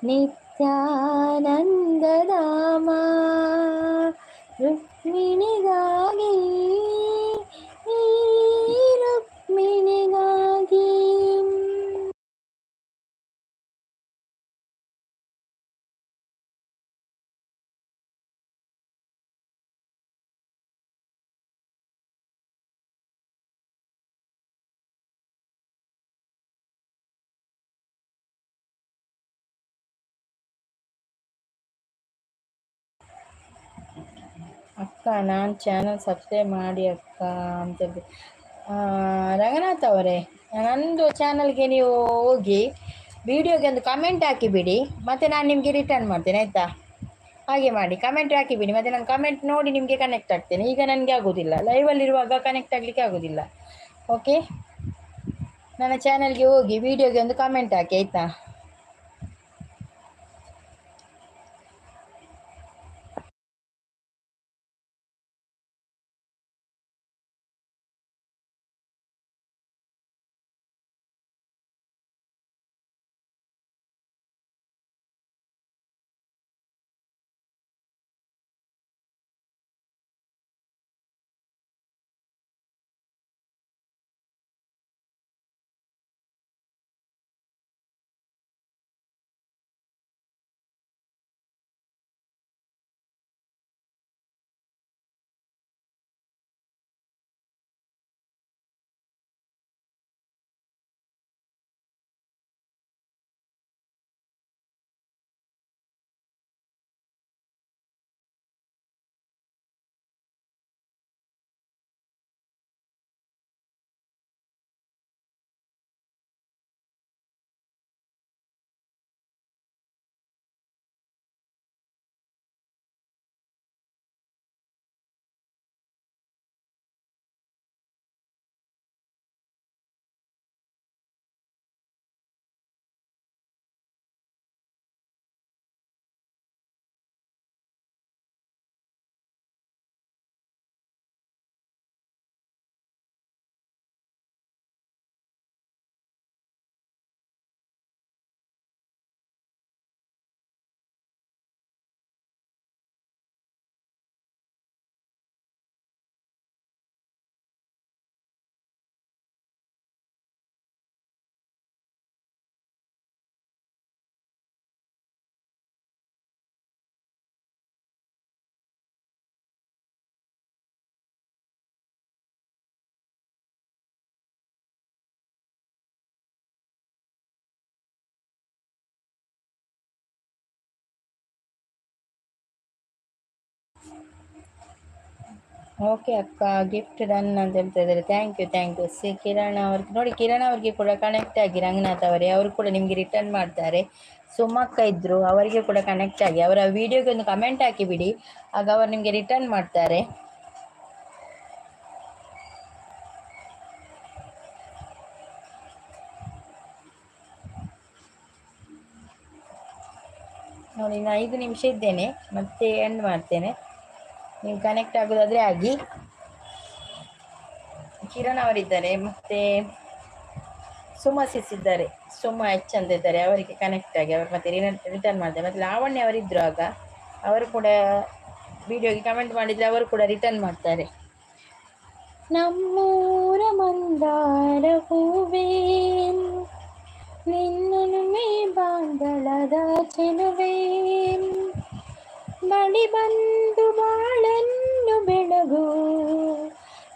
ನಿತ್ಯಾನಂದಧಾಮ ರುಕ್ಮಿಣಿಗಾಗಿ, ಈ ರುಕ್ಮಿಣಿಗಾಗಿ. ಅಕ್ಕ ನಾನು ಚಾನಲ್ ಸಬ್ಸ್ಕ್ರೈಬ್ ಮಾಡಿ ಅಕ್ಕ ಅಂತೇಳಿ. ರಂಗನಾಥ್ ಅವರೇ, ನಂದು ಚಾನಲ್ಗೆ ನೀವು ಹೋಗಿ ವಿಡಿಯೋಗೆ ಒಂದು ಕಮೆಂಟ್ ಹಾಕಿಬಿಡಿ, ಮತ್ತು ನಾನು ನಿಮಗೆ ರಿಟರ್ನ್ ಮಾಡ್ತೇನೆ ಆಯಿತಾ. ಹಾಗೆ ಮಾಡಿ, ಕಮೆಂಟ್ ಹಾಕಿಬಿಡಿ, ಮತ್ತು ನಾನು ಕಮೆಂಟ್ ನೋಡಿ ನಿಮಗೆ ಕನೆಕ್ಟ್ ಆಗ್ತೇನೆ. ಈಗ ನನಗೆ ಆಗೋದಿಲ್ಲ, ಲೈವಲ್ಲಿರುವಾಗ ಕನೆಕ್ಟ್ ಆಗಲಿಕ್ಕೆ ಆಗೋದಿಲ್ಲ. ಓಕೆ, ನನ್ನ ಚಾನಲ್ಗೆ ಹೋಗಿ ವಿಡಿಯೋಗೆ ಒಂದು ಕಮೆಂಟ್ ಹಾಕಿ ಆಯಿತಾ. ಓಕೆ ಅಕ್ಕ, ಗಿಫ್ಟ್ ಡನ್ ಅಂತ ಹೇಳ್ತಾ ಇದ್ದಾರೆ. Thank you, thank you. C Kiran ಅವ್ರಿಗೆ ನೋಡಿ, ಕಿರಣ್ ಅವ್ರಿಗೆ ಕೂಡ ಕನೆಕ್ಟ್ ಆಗಿ, ರಂಗನಾಥ್ ಅವರೇ ಅವರು ಕೂಡ ನಿಮಗೆ ರಿಟರ್ನ್ ಮಾಡ್ತಾರೆ. ಸುಮಕ್ಕ ಇದ್ದರು, ಅವರಿಗೆ ಕೂಡ ಕನೆಕ್ಟ್ ಆಗಿ ಅವರ ವಿಡಿಯೋಗೆ ಒಂದು ಕಮೆಂಟ್ ಹಾಕಿಬಿಡಿ, ಆಗ ಅವರು ನಿಮಗೆ ರಿಟರ್ನ್ ಮಾಡ್ತಾರೆ. ನೋಡಿ, ನಾನು 5 ನಿಮಿಷ ಇದ್ದೇನೆ, ಮತ್ತೆ ಎಂಡ್ ಮಾಡ್ತೇನೆ. ನೀವು ಕನೆಕ್ಟ್ ಆಗೋದಾದರೆ ಆಗಿ. ಕಿರಣ್ ಅವರಿದ್ದಾರೆ, ಮತ್ತು ಸುಮಾ ಸಿಸ್ ಇದ್ದಾರೆ, ಸುಮಾ ಎಚ್ ಅಂತ ಇದ್ದಾರೆ, ಅವರಿಗೆ ಕನೆಕ್ಟ್ ಆಗಿ ಅವರು ಮತ್ತೆ ರಿಟರ್ನ್ ಮಾಡ್ತಾರೆ. ಮತ್ತು ಲಾವಣ್ಯ ಅವರಿದ್ದರು ಆಗ, ಅವರು ಕೂಡ ವಿಡಿಯೋಗೆ ಕಮೆಂಟ್ ಮಾಡಿದರೆ ಅವರು ಕೂಡ ರಿಟರ್ನ್ ಮಾಡ್ತಾರೆ. ನಮ್ಮೂರ ಮಂದಾರ ಹೂವೇ ನಿನ್ನನು ಬಾಂಧಳದ ಚೆಲುವೇ, ಬಳಿ ಬಂದು ಬಾಳನ್ನು ಬೆಳಗು,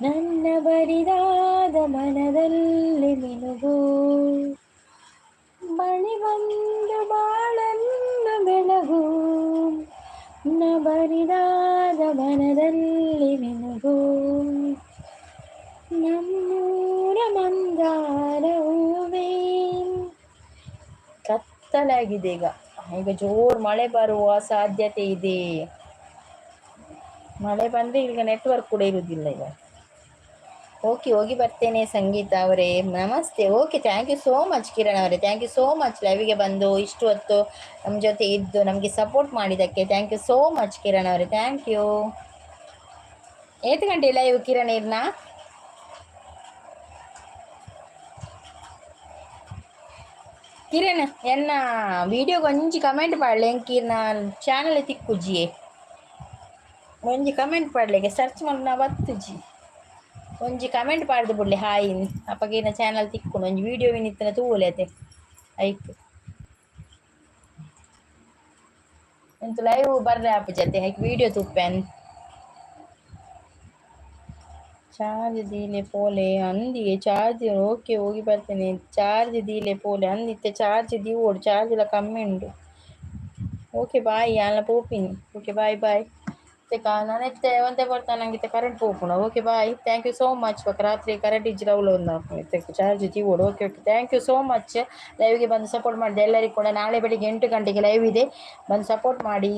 ನನ್ನ ಬರಿದಾದ ಮನದಲ್ಲಿ ಮಿನುಗು. ಬಳಿ ಬಂದು ಬಾಳನ್ನು ಬೆಳಗು, ನನ್ನ ಬರಿದಾದ ಮನದಲ್ಲಿ ಮಿನುಗು. ನಮ್ಮೂರ ಮಂದಾರ ಹೂವೇ. ಕತ್ತಲಾಗಿದೆ ಈಗ, ಈಗ ಜೋರು ಮಳೆ ಬರುವ ಸಾಧ್ಯತೆ ಇದೆ. ಮಳೆ ಬಂದರೆ ಈಗ ನೆಟ್ವರ್ಕ್ ಕೂಡ ಇರುವುದಿಲ್ಲ ಈಗ. ಓಕೆ, ಹೋಗಿ ಬರ್ತೇನೆ ಸಂಗೀತ ಅವರೇ, namaste. Okay, thank you so much Kiran ಅವರೇ, thank you so much. ಲೈವಿಗೆ ಬಂದು ಇಷ್ಟು ಹೊತ್ತು ನಮ್ಮ ಜೊತೆ ಇದ್ದು ನಮಗೆ ಸಪೋರ್ಟ್ ಮಾಡಿದ್ದಕ್ಕೆ thank you so much Kiran ಅವರೇ, thank you. ಏತು ಗಂಟೆ ಲೈವ್ ಕಿರಣ್ ಇರ್ನಾ? ಕಿರಣ್ ಎನ್ನ ವಿಡಿಯೋಗೆ ಒಂಜಿ ಕಮೆಂಟ್ ಪಾಡ್ಲೆ, ಎಂಕೀರ್ನ ಚಾನಲ್ ತಿಕ್ಕುಜಿಯೇ ಒಂಜಿ ಕಮೆಂಟ್ ಪಾಡ್ಲೆಗೆ ಸರ್ಚ್ ಮಲ್ಪುನ ಬತ್ತುಜಿ, ಒಂಜಿ ಕಮೆಂಟ್ ಪಾಡ್ದು ಬುಡ್ಲೆ ಹಾಯ್, ಅಪಗೇನ ಚಾನಲ್ ತಿಕ್ಕುಂಡು ಒಂಜಿ ವಿಡಿಯೋ ಇತ್ತಿನ ತೂವೊಲಿ ಅತೆ ಐಕ್. ಎಂತ ಲೈವ್ ಬರ್ರೆ ಆಪುಜತೆ ಐಕ್ ವಿಡಿಯೋ ತೂಪೆನ್. ಚಾರ್ಜ್ ದೀಲೆ ಪೋಲೆ ಅಂದಿಗೆ ಚಾರ್ಜ್. ಓಕೆ, ಹೋಗಿ ಬರ್ತೇನೆ. ಚಾರ್ಜ್ ದೀಲೆ ಪೋಲೆ ಅಂದಿತ್ತೆ ಚಾರ್ಜ್ ದೀವೊಡು, ಚಾರ್ಜ್ ಎಲ್ಲ ಕಮ್ಮಿ ಉಂಟು. ಓಕೆ ಬಾಯ್, ಯಾನ್ಲ ಪೋಪಿನಿ. Okay bye bye. ನಾನಿತ್ತೆ ಒಂತೆ ಬರ್ತಾನೆ, ನಂಗೆ ಇತ್ತೆ ಕರೆಂಟ್ ಪೋಪುಂಡು. Okay, bye, thank you so much. ಬೊಕ ರಾತ್ರಿ ಕರೆಂಟ್ ಇಜ್ಜಿಡ ಅವ್ಲು ಇತ್ತೆ ಚಾರ್ಜ್ ದೀವೊಡು. Okay okay thank you so much. ಲೈವ್ಗೆ ಬಂದು ಸಪೋರ್ಟ್ ಮಾಡಿದೆ ಎಲ್ಲರಿಗೂ ಕೂಡ. ನಾಳೆ ಬೆಳಿಗ್ಗೆ 8 ಗಂಟೆಗೆ ಲೈವ್ ಇದೆ, ಬಂದು ಸಪೋರ್ಟ್ ಮಾಡಿ.